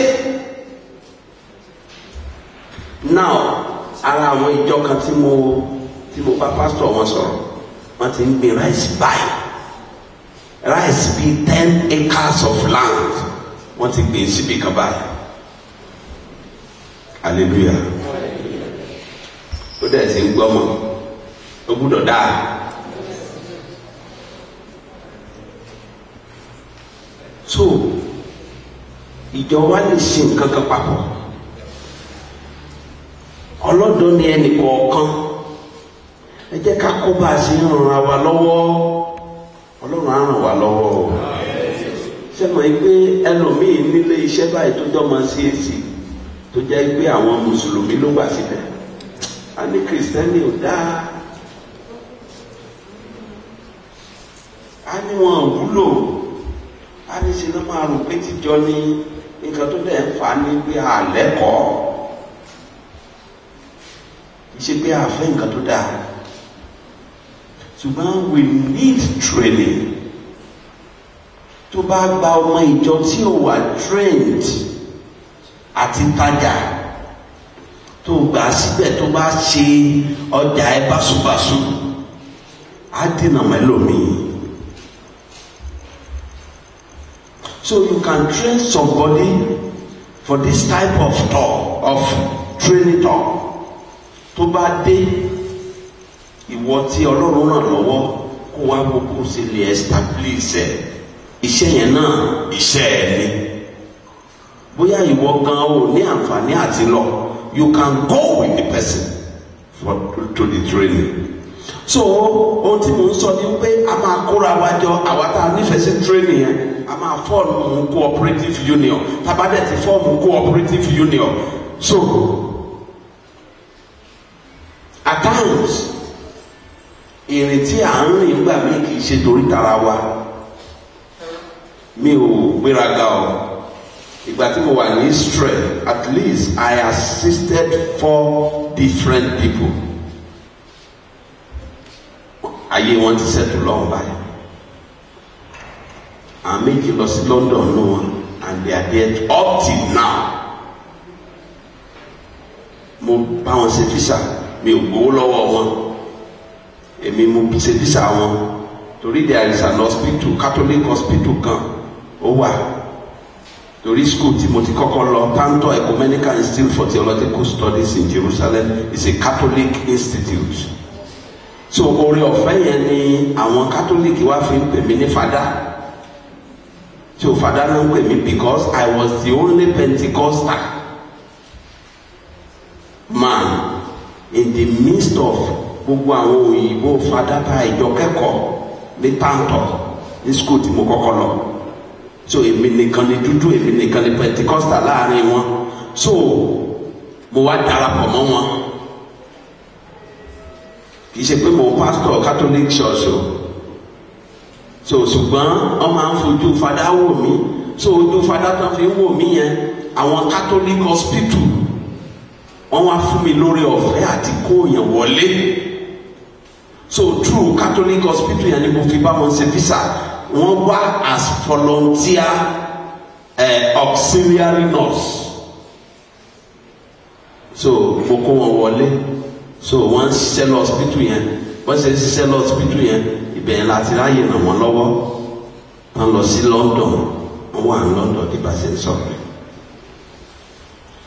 Now, ara àwọn ìjọ kan tí mo bá pásítọ̀ wọn sọ̀rọ̀, wọ́n ti ń gbin rice báyìí. Rice bíi 10 acres of land wọ́n ti gbìn síbi kan báyìí. Hallelujah. Ó dẹ̀ ti ń gbọ́mọ, ó gbúdọ̀ dáa. So, ìjọ wa lè ṣe nǹkan kan papọ̀. Ọlọ́dọ̀ ni ẹnì kọ̀ọ̀kan. Ẹ jẹ́ ká kó bá a ṣe ń ràn wá lọ́wọ́. Ọlọ́run á ràn wá lọ́wọ́ o. Ṣé mọ̀ pé ẹlòmíì nílé iṣẹ́ báyìí tó jọmọ CAC tó jẹ́ pé àwọn mùsùlùmí ló gbà síbẹ̀. A ní kìrìsìtẹ́nì ò dáa. A ní wọn ò wúlò. A ní ṣe ló máa rò pé tíjọ ní nǹkan tó dẹ̀ ń fà á ní pé àlẹ́kọ̀ọ́. Kì í ṣe pé a fẹ́ nǹkan tó dáa. Ṣùgbọ́n we need training. Tó bá gba ọmọ ìjọ tí ò wà trained àti tajà, tó gbà síbẹ̀ tó bá ṣe ọjà ẹ báṣubàṣu, á dènà mẹ́lòmíì. So you can train somebody for this type of talk, of training talk. Tó bá dé, ìwọ tí Ọlọ́run ràn lọ́wọ́ kó wá gbogbo ṣe lè establish ẹ̀. Iṣẹ́ yẹn náà iṣẹ́ ẹ̀ ni. Bóyá ìwọ gan o ní àǹfààní àti lọ, you can go with the person to the training. So ohun tí mò ń sọ ni pé a máa kóra wa jọ, àwa tá a nífẹ̀ẹ́ sí training yẹn, a máa fọ́ọ̀mù cooperative union. Tá a bá dẹ̀ ti fọ́ọ̀mù cooperative union, so at times ìrìn tí à ń rìn gbà mí kì í ṣe torí tara wa. Mi ò gbéraga o. Ìgbà tí mo wà ní Israel, at least I assisted 4 different people. Ayé wọn ti ṣètò lọ́wọ́ báyìí. Àwọn méjì lọ sí London nù wọn, and they are there up till now. Mo bá wọn ṣe visa, mi ò gbowó lọ́wọ́ wọn. Èmi mo ṣe visa wọn torí there is an hospital, Catholic hospital kan ó wà. Torí school tí mo ti kọ́kọ́ lọ, Tanto Ecumenical Institute for Theological Studies in Jerusalem is a Catholic institute. So oore ọ̀fẹ́ yẹn ni àwọn Catholic wá fi ń pè mí ní fada. So fada náà ń pè mí because I was the only Pentecostal man. in the midst of gbogbo àwọn òyìnbó fada tá ìjọ kẹ́kọ̀ọ́ ní Tàǹtọ̀ ní school tí mo kọ́kọ́ lọ. So èmi nìkan ni dúdú, èmi nìkan ni Pentecostal láàrin wọn. So mo wá darapọ̀ mọ́ wọn. Kì í ṣe pé mo pastor Catholic Church o. So ṣùgbọ́n wọ́n máa ń fojú fada wò mí. So ojú fada tán fi ń wò mí yẹn, àwọn Catholic hospital wọ́n wá fún mi lórí ọ̀fẹ́ àti kó yẹn wọlé. So through Catholic hospital yẹn ni mo fi bá wọn ṣe visa. Wọ́n wá as volunteer auxiliary nurse. So mo kó wọn wọlé. So wọ́n ń ṣiṣẹ́ lọ hospital yẹn, wọ́n ṣe ń ṣiṣẹ́ lọ hospital yẹn, ibẹ̀ yẹn láti ráyè ràn wọ́n lọ́wọ́. Wọ́n lọ sí London, wọ́n wà ní London bí bá ṣe ń sọ̀rọ̀.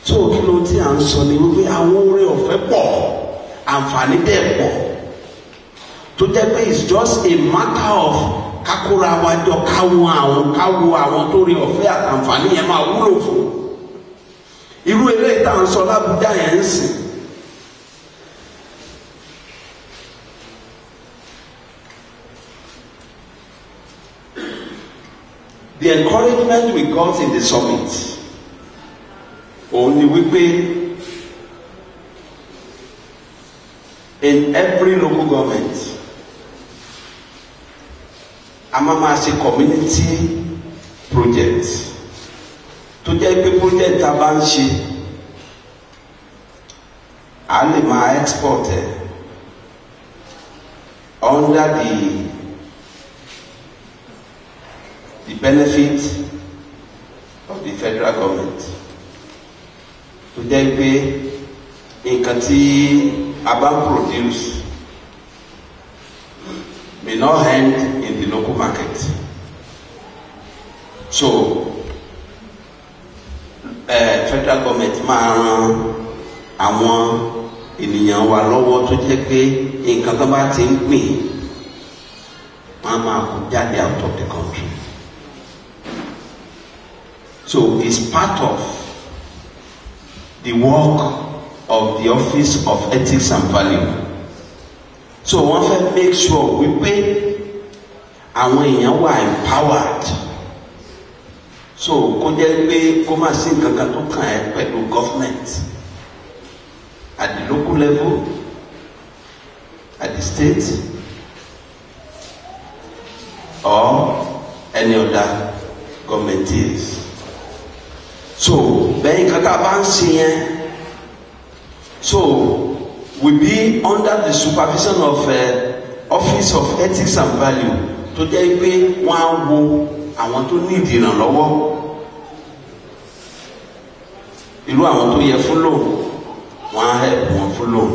So kí ló tí à ń sọ ni wípé àwọn oore ọ̀fẹ́ pọ̀, àǹfààní dẹ̀ pọ̀, tó jẹ́ pé it's just a matter of kákóra wa jọ, káwọn àwọn káwo àwọn tó rí ọ̀fẹ́ àtàǹfààní yẹn máa wúlò fún. Irú eléyìí tá à ń sọ l'Ábújá yẹn ń sìn. The encouragement we got in the summit òun ni wípé in every local government a máa ma ṣe community project, tó jẹ́ pé project tá a bá ń ṣe, a lè máa export ẹ̀ under the benefit of the federal government, tó jẹ́ pé nǹkan tí a bá produce may not end in the local market. So federal government máa ran àwọn ènìyàn wa lọ́wọ́, tó jẹ́ pé nǹkan tó bá ti ń gbìn, wọ́n á máa kó jáde out of the country. So it's part of the work of the Office of Ethics and Value. So wọ́n fẹ́ make sure wípé àwọn èèyàn wà empowered. So kó jẹ́ pé kó má sí nǹkan kan tó kàn ẹ́ pẹ̀lú government at the local level, at the state, or any other government is. So bẹ́ẹ̀ nǹkan tá a bá ń ṣe yẹn, so we be under the supervision of Office of Ethics and Value, tó jẹ́ pé wọ́n á wo àwọn tó ní ìdìrànlọ́wọ́, irú àwọn tó yẹ fún loan, wọ́n á help wọn fún loan.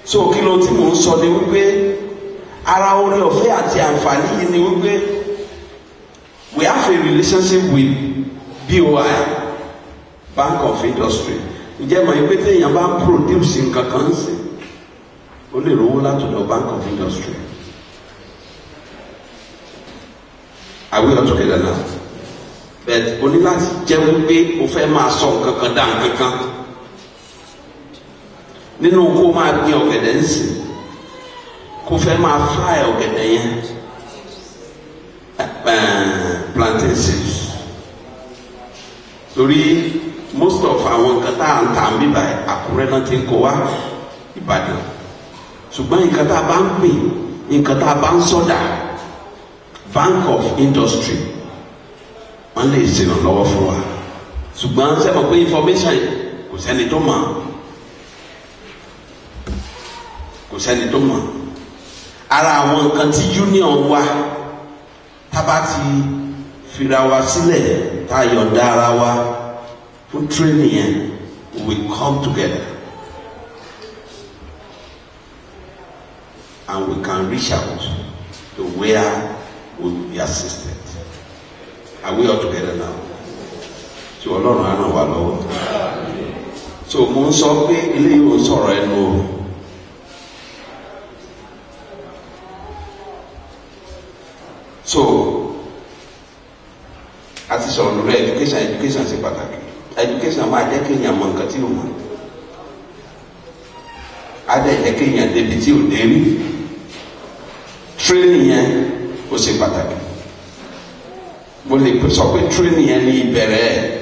So kí ló tí mò ń sọ ni wípé ara oore ọ̀fẹ́ àti àǹfààní yìí ni wípé we have a relationship with BOI, Bank of Industry. Ǹjẹ́ mọ̀ pé téèyàn bá ń produce nǹkan kan sí, ó lè rówó látọ̀dọ̀ Bank of Industry. Are we all together now? But o ní láti jẹ́ wípé o fẹ́ máa sọ nǹkan kan dá nǹkan kan. Nínú kó máa gbin ọ̀gẹ̀dẹ̀ ń sìn, kó fẹ́ máa fry ọ̀gẹ̀dẹ̀ yẹn, plantain chips. Torí most of àwọn nǹkan tá à ń tà ń bíbà, Àkúrẹ́ náà ti ń kó wá Ìbàdàn. Ṣùgbọ́n nǹkan tá a bá ń gbìn, nǹkan tá a bá ń sọ̀dà, Bank of Industry wọ́n lè ṣèrànlọ́wọ́ fún wa. Ṣùgbọ́n sẹ́mọ̀ pé information kò sẹ́ni tó mọ̀, kò sẹ́ni tó mọ̀. Ara àwọn nǹkan tí union wa tá bá ti fira wa sílẹ̀, tá a yọ̀ǹda ara wa fún training yẹn, we come together and we can reach out to where we will be assisted. Are we all together now? So Ọlọ́run á ràn wá lọ́wọ́. So mo ń sọ pé eléyìí ò ń sọ̀rọ̀ ẹnu o. So a ti sọ̀rọ̀ lórí education. Education ṣe pàtàkì. Education máa jẹ́ kí èèyàn mọ nǹkan tí ò mọ̀. Á dẹ̀ jẹ́ kéèyàn débi tí ò dé rí. Training yẹn ó ṣe pàtàkì. Mo lè sọ pé training yẹn ní ìbẹ̀rẹ̀ ẹ̀,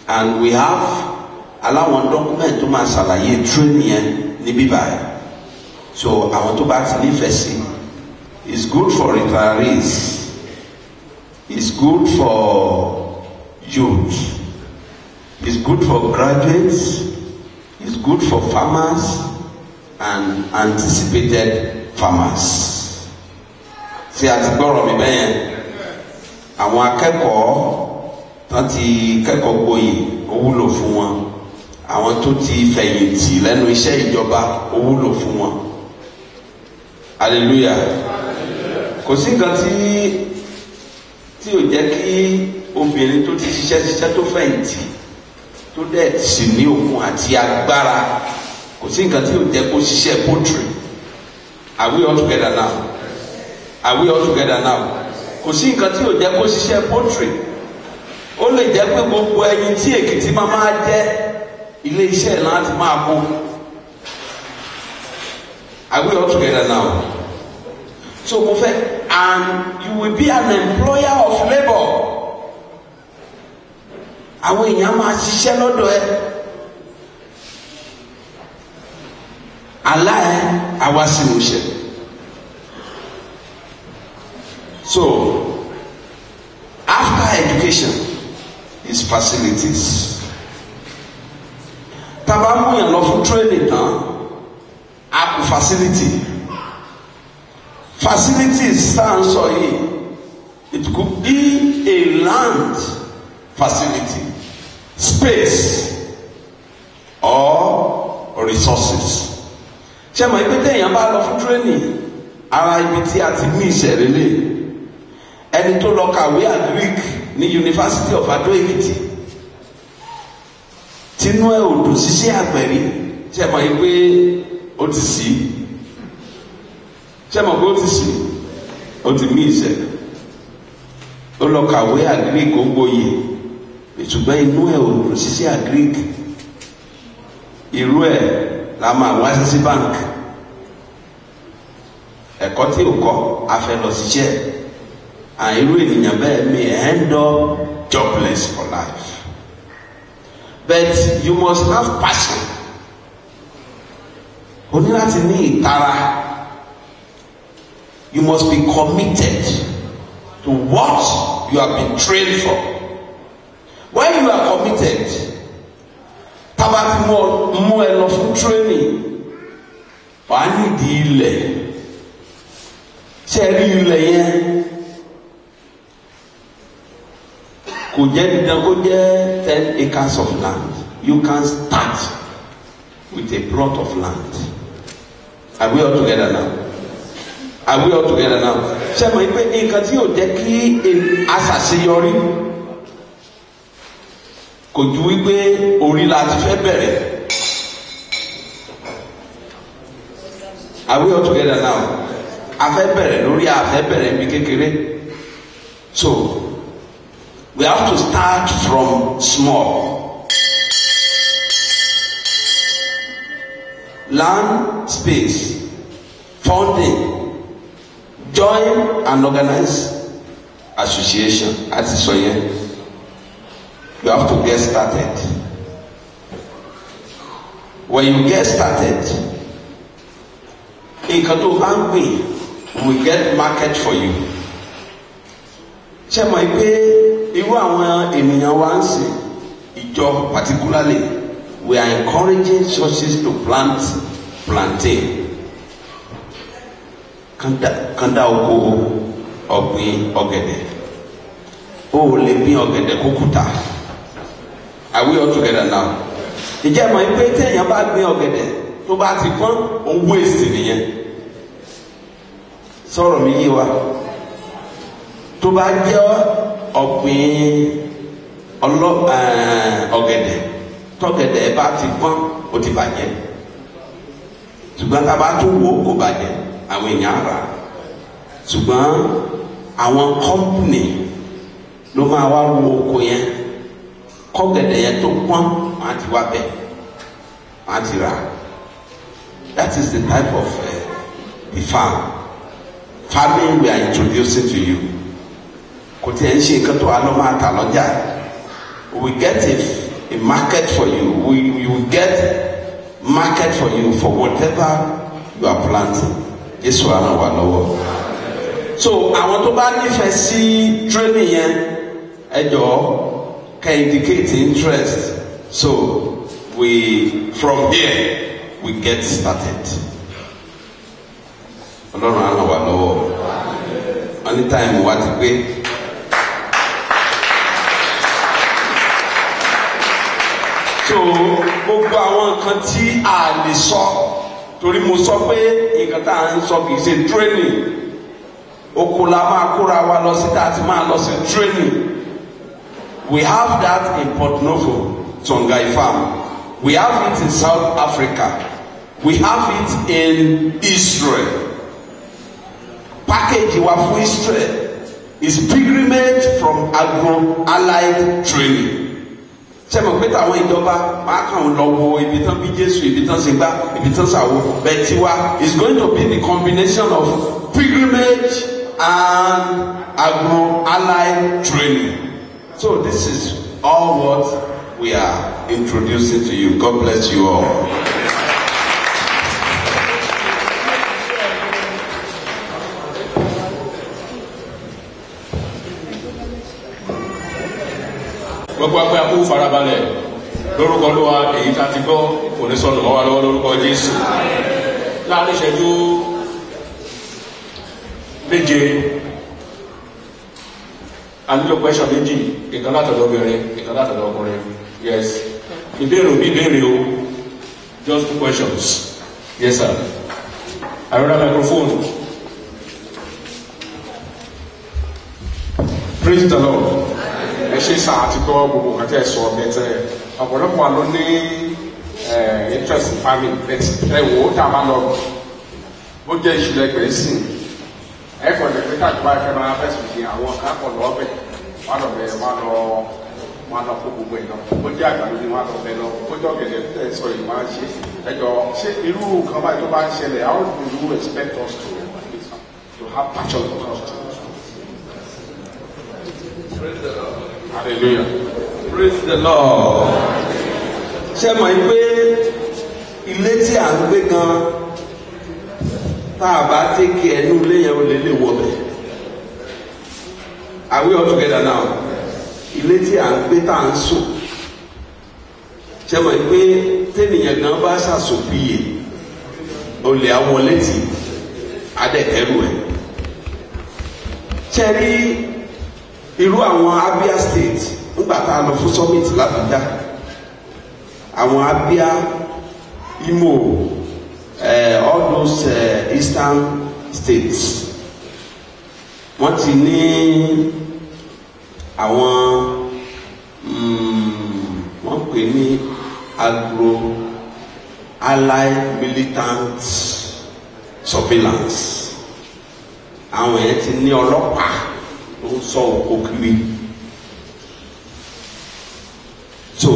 and we have aláwọn document tó máa ṣàlàyé training yẹn níbí báyìí. So àwọn tó bá ti nífẹ̀ẹ́ sí, it's good for retirees, it's good for youth, it's good for graduates, it's good for farmers and anticipated farmers. Ṣé a ti gbọ́rọ̀ mi bẹ́yẹn? Àwọn akẹ́kọ̀ọ́ tán ti kẹ́kọ̀ọ́ gboyè, ó wúlò fún wọn. Àwọn tó ti fẹ̀yìntì lẹ́nu iṣẹ́ ìjọba, ó wúlò fún wọn. Hallelujah. Kò sí nǹkan tí ò jẹ́ kí obìnrin tó ti ṣiṣẹ́ ṣiṣẹ́ tó fẹ̀yìntì, tó dẹ̀ sì ní okun àti agbára, kò sí nǹkan tí ò jẹ́ kó ṣiṣẹ́ poultry. Are we all together now? Are we all together now? Kò sí nǹkan tí ò jẹ́ kó ṣiṣẹ́ poultry. Ó lè jẹ́ pé gbogbo ẹyin tí Èkìtì máa jẹ́, ilé iṣẹ́ láti máa kó. Are we all together now? So mo fẹ́, and you will be an employer of labour. Àwọn èèyàn máa ṣiṣẹ́ lọ́dọ̀ ẹ. Àlá ẹ àwa sì mú ṣẹ. So after education is facilities. Tàbá mú yàn lọ fún training tán, a kù facility. Facilities tá à ń sọ yìí, it could be a land facility, space or resources. Ṣé mo ibi téèyàn bá lọ fún training, ara ibi tí a ti mí ìṣẹ̀lélẹ̀, ẹni tó lọ kàwé agric ní University of Ado Ekiti, tinú ẹ ò dùn ṣiṣẹ́ àgbẹ̀rí, ṣé mo yìí pé ó ti sì? Ṣé mo pé ó ti sì? Ó ti mí ìṣẹ̀. Ó lọ kàwé agric, ó gboyè, ṣùgbọ́n inú ẹ ò dùn ṣiṣẹ́ agric. Irú ẹ̀ la máa wá sí bank. Ẹ̀kọ́ tí ò kọ́, a fẹ́ lọ ṣiṣẹ́. And irú ènìyàn bẹ́ẹ̀ may end up jobless for life. But you must have passion. O ní láti ní ìtara. You must be committed to what you have been trained for. When you are committed, tábà ti mú ẹ lọ fún training, wàá nídìí ilẹ̀. Ṣé ẹ rí ilẹ̀ yẹn? Kò jẹ́ dandan kó jẹ́ 10 acres of land. You can start with a plot of land. Are we all together now? Are we all together now? Ṣé mo pé nǹkan tí yóò jẹ́ kí aṣàṣeyọrí kò ju wípé orí la ti fẹ́ bẹ̀rẹ̀. Are we all together now? A fẹ́ bẹ̀rẹ̀ lórí, a fẹ́ bẹ̀rẹ̀ ibi kékeré. So we have to start from small. Land, space, funding, join and organize association. Àti sọ yẹn, you have to get started. When you get started, nǹkan tó bá ń gbìn will get market for you. Ṣé mọ̀ pé irú àwọn ènìyàn wa ń sìn ìjọ, particularly we are encouraging churches to plant plantain, kanda oko ọ̀gbìn ọ̀gẹ̀dẹ̀. O ò lè gbìn ọ̀gẹ̀dẹ̀ kó kùtà. Are we all together now? Ìjẹ́ mọ̀ pé téèyàn bá gbìn ọ̀gẹ̀dẹ̀ tó bá ti pọ́n, ó ń waste nìyẹn. Sọ̀rọ̀ mi yé wa? Tó bá jẹ́ ọ̀gbìn ọ̀gẹ̀dẹ̀, tọ́gẹ̀dẹ̀ bá ti pọ́n, ó ti bàjẹ́. Ṣùgbọ́n tá a bá tún wò ó, kò bàjẹ́, àwọn èèyàn rà. Ṣùgbọ́n àwọn kọ́mpìnì ló máa wá wo oko yẹn, kọ́gẹ̀dẹ̀ yẹn tó pọ́n, wọ́n á ti wá bẹ̀, wọ́n á ti rà. That is the type of the farming we are introducing to you. Kò tí ẹ ń ṣe nǹkan tó wà lọ́ máa tà lọ́jà. We get a market for you. We will get market for you for whatever you are planting. Jésù á ràn wá lọ́wọ́. So àwọn tó bá nífẹ̀ẹ́ sí training yẹn, ẹ jọ̀ọ́ can indicate interest. So we from here we get started. Ọlọ́run á ràn wá lọ́wọ́. Wọ́n ní táìmù wa ti pé. So gbogbo àwọn nǹkan tí a lè sọ, torí mo sọ pé nǹkan tá à ń sọ kì í ṣe training. Oko la máa kóra wa lọ sí tá a ti máa lọ sí training. We have that in Port Novo, Songhai Farm. We have it in South Africa. We have it in Israel. Package wa fún Israel is pilgrimage from agro allied training. Ṣé mo pé táwọn ìjọba máa kàn lọ wo ibi tán bí Jésù, ibi tán ṣe gbá, ibi tán ṣàwo, bẹ́ẹ̀ tiwa is going to be the combination of pilgrimage and agro allied training. So this is all what we are introducing to you. God bless you all. Gbogbo apẹ́ akú farabalẹ̀ lórúkọ Olúwa, èyí tá a ti gbọ́ kò ní sọnù mọ́ wa lọ́wọ́ lórúkọ Jésù. Láàrin ìṣẹ́jú méje, a nílò question méjì, ìkan látọ̀dọ̀ obìnrin, ìkan látọ̀dọ̀ ọkùnrin. Yes, ìbéèrè òbí ìbéèrè o, just two questions. Yes sir, another microphone. Praise the Lord. Ẹ ṣe sáà àti gbọ́ gbogbo nǹkan tẹ́ ẹ sọ bẹ́tẹ̀. Ọ̀pọ̀lọpọ̀ wa ló ní interest in farming, but ẹ wò ó tá a bá lọ bó jẹ́ iṣu lẹ́gbẹ̀ẹ́ sìn, ẹ kọ̀ lè pé káàkiri báyìí fẹ́ máa fẹ́ sùn sí àwọn kan kọ̀ lọ́ bẹ̀ wọ́n lọ bẹ̀ wọ́n lọ kó gbogbo ẹ̀ lọ, bó jẹ́ àgbàdo ni wọ́n lọ bẹ̀ lọ, bó jẹ́ ọ̀gẹ̀dẹ̀ tẹ́ ẹ sọ yìí máa ń ṣe. Ẹ jọ ṣé irú nǹkan báyìí tó bá ń ṣẹlẹ̀, how do you expect us to have passion for us? Praise the Lord. Hallelujah. Praise the Lord. Ṣé mọ̀ pé ilé tí à ń gbé gan, tá a bá tẹ́kì ẹnu ilé yẹn, ó lè wọbẹ̀. Are we all together now? Ilé tí à ń gbé tá à ń sùn. Ṣé mọ̀ pé tẹ́nìyàn gan bá ṣàṣòfìyè, olè á wọlé tì, á dẹ̀ kẹ́rù ẹ̀. Ṣé rí irú àwọn Abia State, ńgbà tá a lọ fún summit l'Abuja, àwọn Abia, Imo, all those eastern states, wọ́n ti ní àwọn wọ́n pè ní agro allied militant surveillance. Àwọn yẹn ti ní ọlọ́pàá tó ń sọ oko kiri. So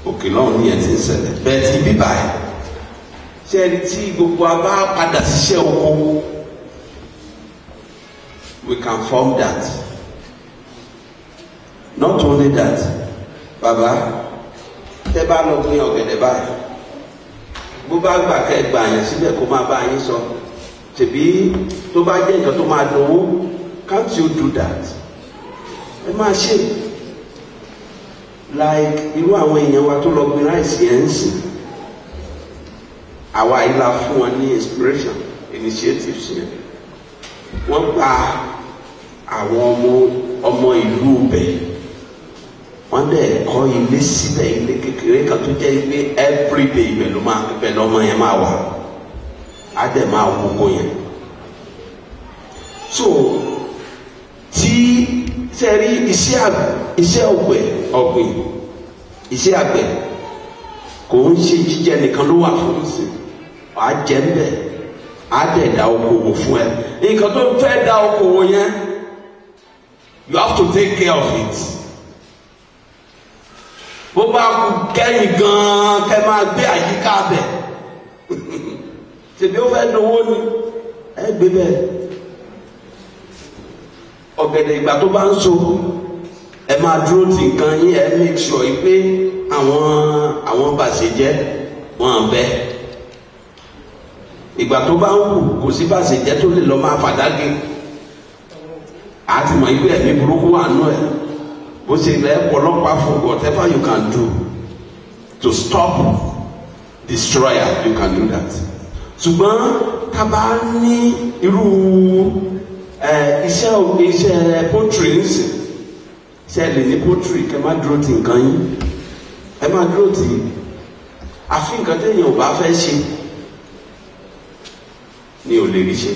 òkè lọ́hùn ní ẹ̀ ti ń ṣẹlẹ̀ bẹ́ẹ̀ ti bíbà ẹ̀. Ṣé ẹni tí gbogbo a bá padà ṣiṣẹ́ oko, we can form that. Not only that, bàbá, tẹ́ bá lọ gbin ọ̀gẹ̀dẹ̀ báyìí, bó bá gbà kẹ́ gbà yẹn síbẹ̀ kó máa bá yín sọ, tẹ̀bí tó bá jẹ́ nǹkan tó máa dowó, can't you do that? Ẹ máa ṣe like irú àwọn èèyàn wa tó lọ gbin ráìsì ẹ̀ ń sìn, àwa yìí la fún wọn ní inspiration initiatives yẹn. Wọ́n gba àwọn ọmọ ìlú bẹ̀, wọ́n dẹ̀ kọ́ ilé síbẹ̀, ilé kékeré kan tó jẹ́ pé everyday ibẹ̀ ló máa, ibẹ̀ lọ́mọ yẹn máa wà, á dẹ̀ máa wọ́kọ̀ yẹn. So tí sẹ́rí iṣẹ́ ọ̀gbìn iṣẹ́ àgbẹ̀ kò ń ṣe jíjẹ nìkan ló wà fún sí, wàá jẹ ń bẹ̀, á dẹ̀ dá okòwò fún ẹ. Nǹkan tó fẹ́ dá okòwò yẹn, you have to take care of it. Bó bá kú kẹ́yìn gan-an kẹ́ máa gbé àyíká bẹ̀, Tèmi ó fẹ́ dowó ni ẹ gbé bẹ́ẹ̀. Ọ̀gẹ̀dẹ̀ ìgbà tó bá ń so, ẹ máa dúró ti nǹkan yín, ẹ make sure pé àwọn bàṣẹjẹ wọn bẹ. Ìgbà tó bá ń wù, kò sí bàṣẹjẹ tó lè lọ máa fàdágé. Àti mọ̀ ibi ẹ̀mí burúkú wà nù ẹ̀. Bó ṣe lẹ́ ọlọ́pàá fún, whatever you can do to stop destroyer, you can do that. Ṣùgbọ́n tá a bá ní irú iṣẹ́ poultry nísìn, ṣe lè ní poultry kẹ má dúró ti nǹkan yín, ẹ má dúró tì í. Àfi nǹkan téèyàn ò bá fẹ́ ṣe ni ò lè rí ṣe,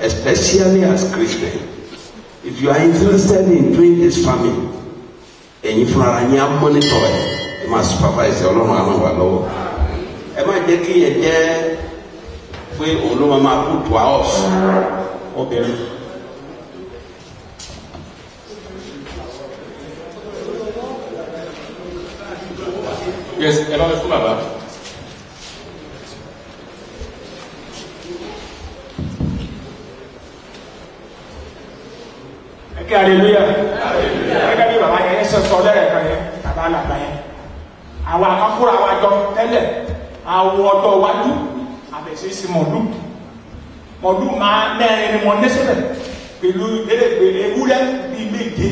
especially as Christian. If you are interested in doing this farming, ẹ̀yin fúnra yín á monitor ẹ̀, ẹ máa supervise. Ọlọ́run á ràn wá lọ́wọ́. Ẹ má jẹ́ kí yẹn jẹ́ pé òun ló máa put wa off. Obìnrin. Yes, ẹ bá mi fún bàbá. Ẹ kí hallelujah. Gẹ́gẹ́ bí bàbá yẹn ṣe sọ lẹ́ẹ̀kan yẹn, bàbá alàgbà yẹn, àwọn akakúrò àwọn àjọ tẹ́lẹ̀, àwọn ọ̀dọ́ iwájú àbẹ̀sẹ̀ sí mọ̀lú mọ̀lú máa mẹ́rin ni mo ní sílẹ̀ pẹ̀lú ewúrẹ́ bíi méje.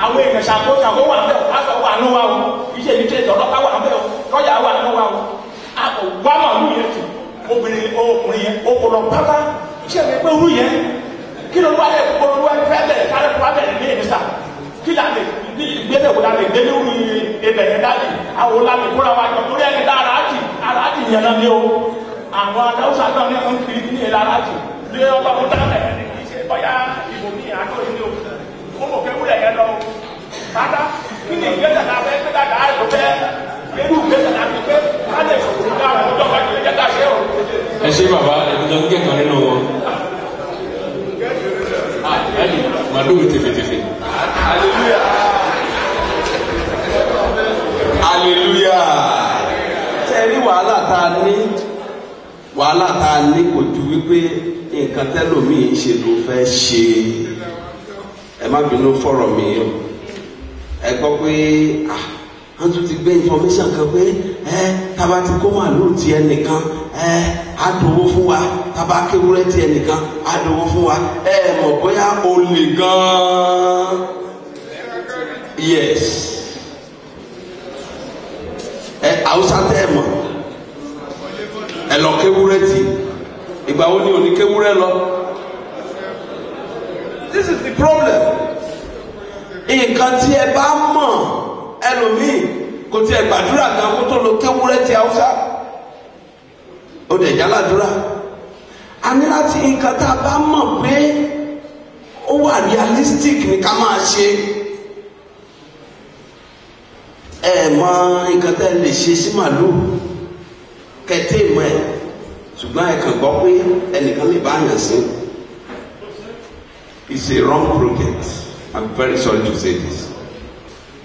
Àwọn èèyàn ṣàkóso àwọn wà bẹ́ẹ̀, pásọ̀ wà nù wa o, iṣẹ́ mi ṣe ìtọ́lọ́pàá wà bẹ́ẹ̀ o, lọ́ọ̀yà wà nù wa o. Wà màlúù yẹn tù, obìnrin ọkùnrin yẹn ó kò lọ pátá. Iṣẹ́ mi pé orú yẹn kí ló wá lẹ kó ló wá fẹ́ bẹ̀rẹ̀ kálẹ̀ kó wá bẹ̀rẹ̀ ní èmi sà kí la lè ní ìgbésẹ̀ wò la lè gbé lórí ibẹ̀ yẹn dáàbì àwọn la lè kóra wa jọ torí ẹni tá ara jì yẹn náà ni o. Àwọn adáwùsá náà ní ọ̀hún kiri ní ìlà ara jì ní ọlọ́run dáná ẹ̀ ní kì í ṣe bọ́yá ibòmí àtọ́ yìí ni o. Ó mọ̀ pé wúlẹ̀ yẹn lọ pátá. Kí ni ìgbésẹ̀ náà fẹ́ gbé dàgbà àìkú fẹ́ irú ìgbésẹ̀ náà fi pé ká lè sọ̀rọ̀ ní àwọn ọjọ́ wájú ẹ̀jẹ̀ ká ṣe o. Ẹ ṣé bàbá, ẹ̀mí gan kẹ́kọ̀ọ́ nínú wọn. Ẹni màdúró tẹfẹtẹfẹ. Hallelujah, hallelujah. Ṣe rí wàhálà tá a ní? Wàhálà tá a ní kò ju wípé nǹkan tẹ́lòmíì ń ṣe ló fẹ́ ṣe. Ẹ má bínú fọ̀rọ̀ mi o. Ẹ gbọ́ pé ah, wọ́n tún ti gbé information kan pé ẹ tába ti kó màlúù tiẹ̀ nìkan, ẹ á dowó fún wa, tába kéwúrẹ́ tiẹ̀ nìkan, á dowó fún wa. Ẹ mọ̀ bóyá olè gan-an. Yes, ẹ Haúsá tẹ́ ẹ mọ̀, ẹ lọ kéwúrẹ́ tì. Ìgbà wo ni òní kéwúrẹ́ lọ? This is the problem. Nǹkan tí ẹ bá mọ̀, ẹlòmíì kò tiẹ̀ gbàdúrà gan kó tó lọ kéwúrẹ́ ti Haúsá, ó dẹ̀ jáládúrà. A ní láti nǹkan tá a bá mọ̀ pé ó wà realistic ní ká máa ṣe. Ẹ mọ nǹkan tẹ́ ẹ lè ṣe sí màlúù kẹtẹ́ ìmọ̀ ẹ̀, ṣùgbọ́n ẹ kàn gbọ́ pé ẹnìkan lè bá yàn sí. It's a wrong project. I'm very sorry to say this.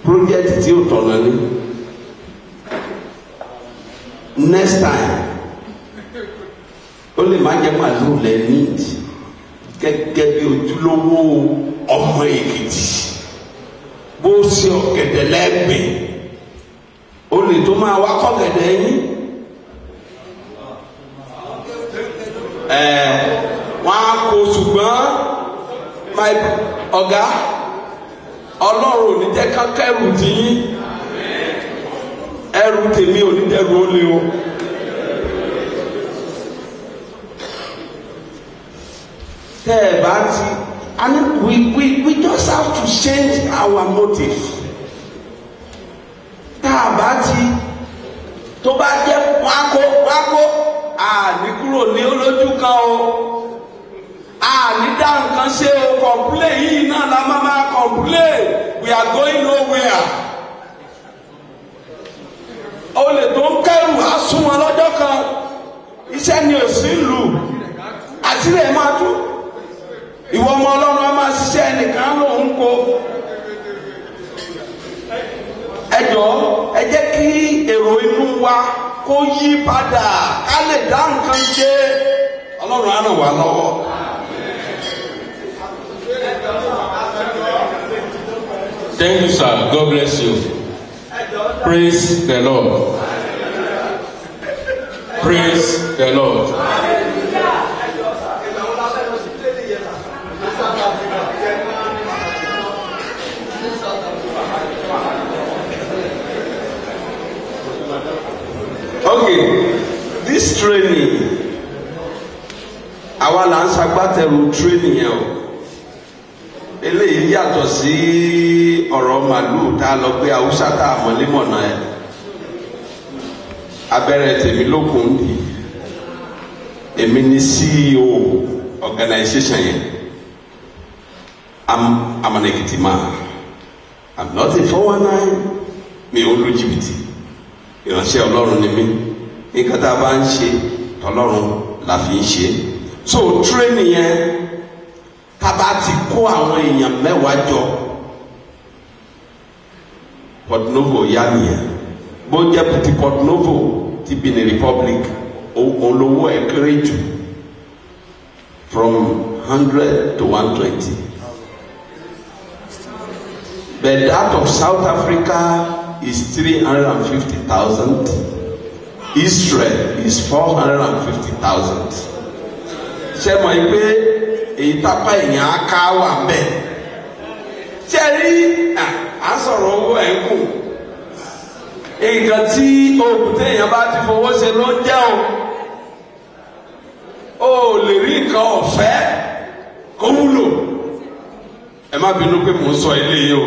Project tí ó tọ̀nà ni. Next time, ó lè má jẹ́ màlúù lẹ need. Gẹ́gẹ́ bí ojúlówó ọmọ Èkìtì, bó ṣe ọ̀gẹ̀dẹ̀ lẹ́gbẹ̀ẹ́, ó lè tó máa wá kọ́gẹ̀dẹ̀ yín. Ẹ̀ wọ́n á kó, ṣùgbọ́n my ọ̀gá, Ọlọ́run ò ní jẹ́ ká kẹ́rù tiyín, ẹrù tèmi ò ní dẹrù ó lé o. Tẹ́ ẹ bá ti and we just have to change our motive. Tá a bá ti tó bá jẹ́ wákó wákó, àní kúrò ní olójú kan o, àní dá nǹkan ṣe o. Complain yìí náà la máa complain, we are going nowhere. Olè tó ń kẹ́rù á sún wọn lọ́jọ́ kan. Iṣẹ́ ni ò sí lù, àtìlẹ̀ ẹ̀ máa tú. Ìwọ ọmọ Ọlọ́run á máa ṣiṣẹ́, ẹnìkan lòun kó. Ẹ jọ̀ọ́, ẹ jẹ́ kí èrò inú wa kó yí padà, ká lè dá nǹkan ṣe. Ọlọ́run á ràn wá lọ́wọ́. Thank you, sir. God bless you. Praise the Lord. Praise the Lord. Okay, this training, àwa là ń ṣagbátẹrù training yẹn o. Eléyìí yàtọ̀ sí ọ̀rọ̀ màlúù tá a lọ gbé Haúsá tá a mọ̀lẹ́mọ̀nà ẹ̀. Abẹ́rẹ́ tèmi lókun dì. Èmi ni CEO organization yẹn. I'm an Ekiti man. I'm not a 419. Mi ò lu jìbìtì. Ìránṣẹ́ Ọlọ́run ni mí. Nǹkan tá a bá ń ṣe tọlọ́run la fi ń ṣe. So training yẹn, tá a bá ti kó àwọn èèyàn 10 jọ, Port Novo yá nìyẹn. Bó jẹ́ ti Port Novo ti Benin Republic, olówó ẹ̀ kéré jù, from 100 to 120. But that of South Africa is 350,000. Israel is 450,000. Ṣé mọ̀ yìí pé èyí tápá èèyàn á ká wà bẹ́ẹ̀? Ṣé rí à ń sọ̀rọ̀ owó ẹ̀ ń kù? Nǹkan tí oògùn téèyàn bá ti fowó ṣe ló ń jẹ́ o. O lè rí nǹkan ọ̀fẹ́ kó wúlò. Ẹ má bínú pé mò ń sọ eléyìí o.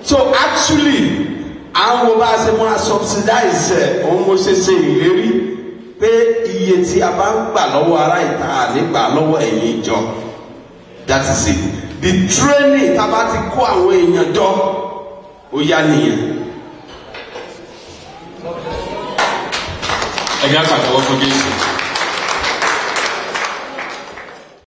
So actually, àwọn wo bá a ṣe máa subsidize ẹ̀, òun mo ṣe ṣe ìlérí pé iye tí a bá ń gbà lọ́wọ́ ará ìta nígbà lọ́wọ́ ẹ̀yin ìjọ. That is it. The training tá a bá ti kó àwọn èèyàn jọ, ó yá nìyẹn. Ẹ jẹ́ àpàtàwọ́ fún Jésù.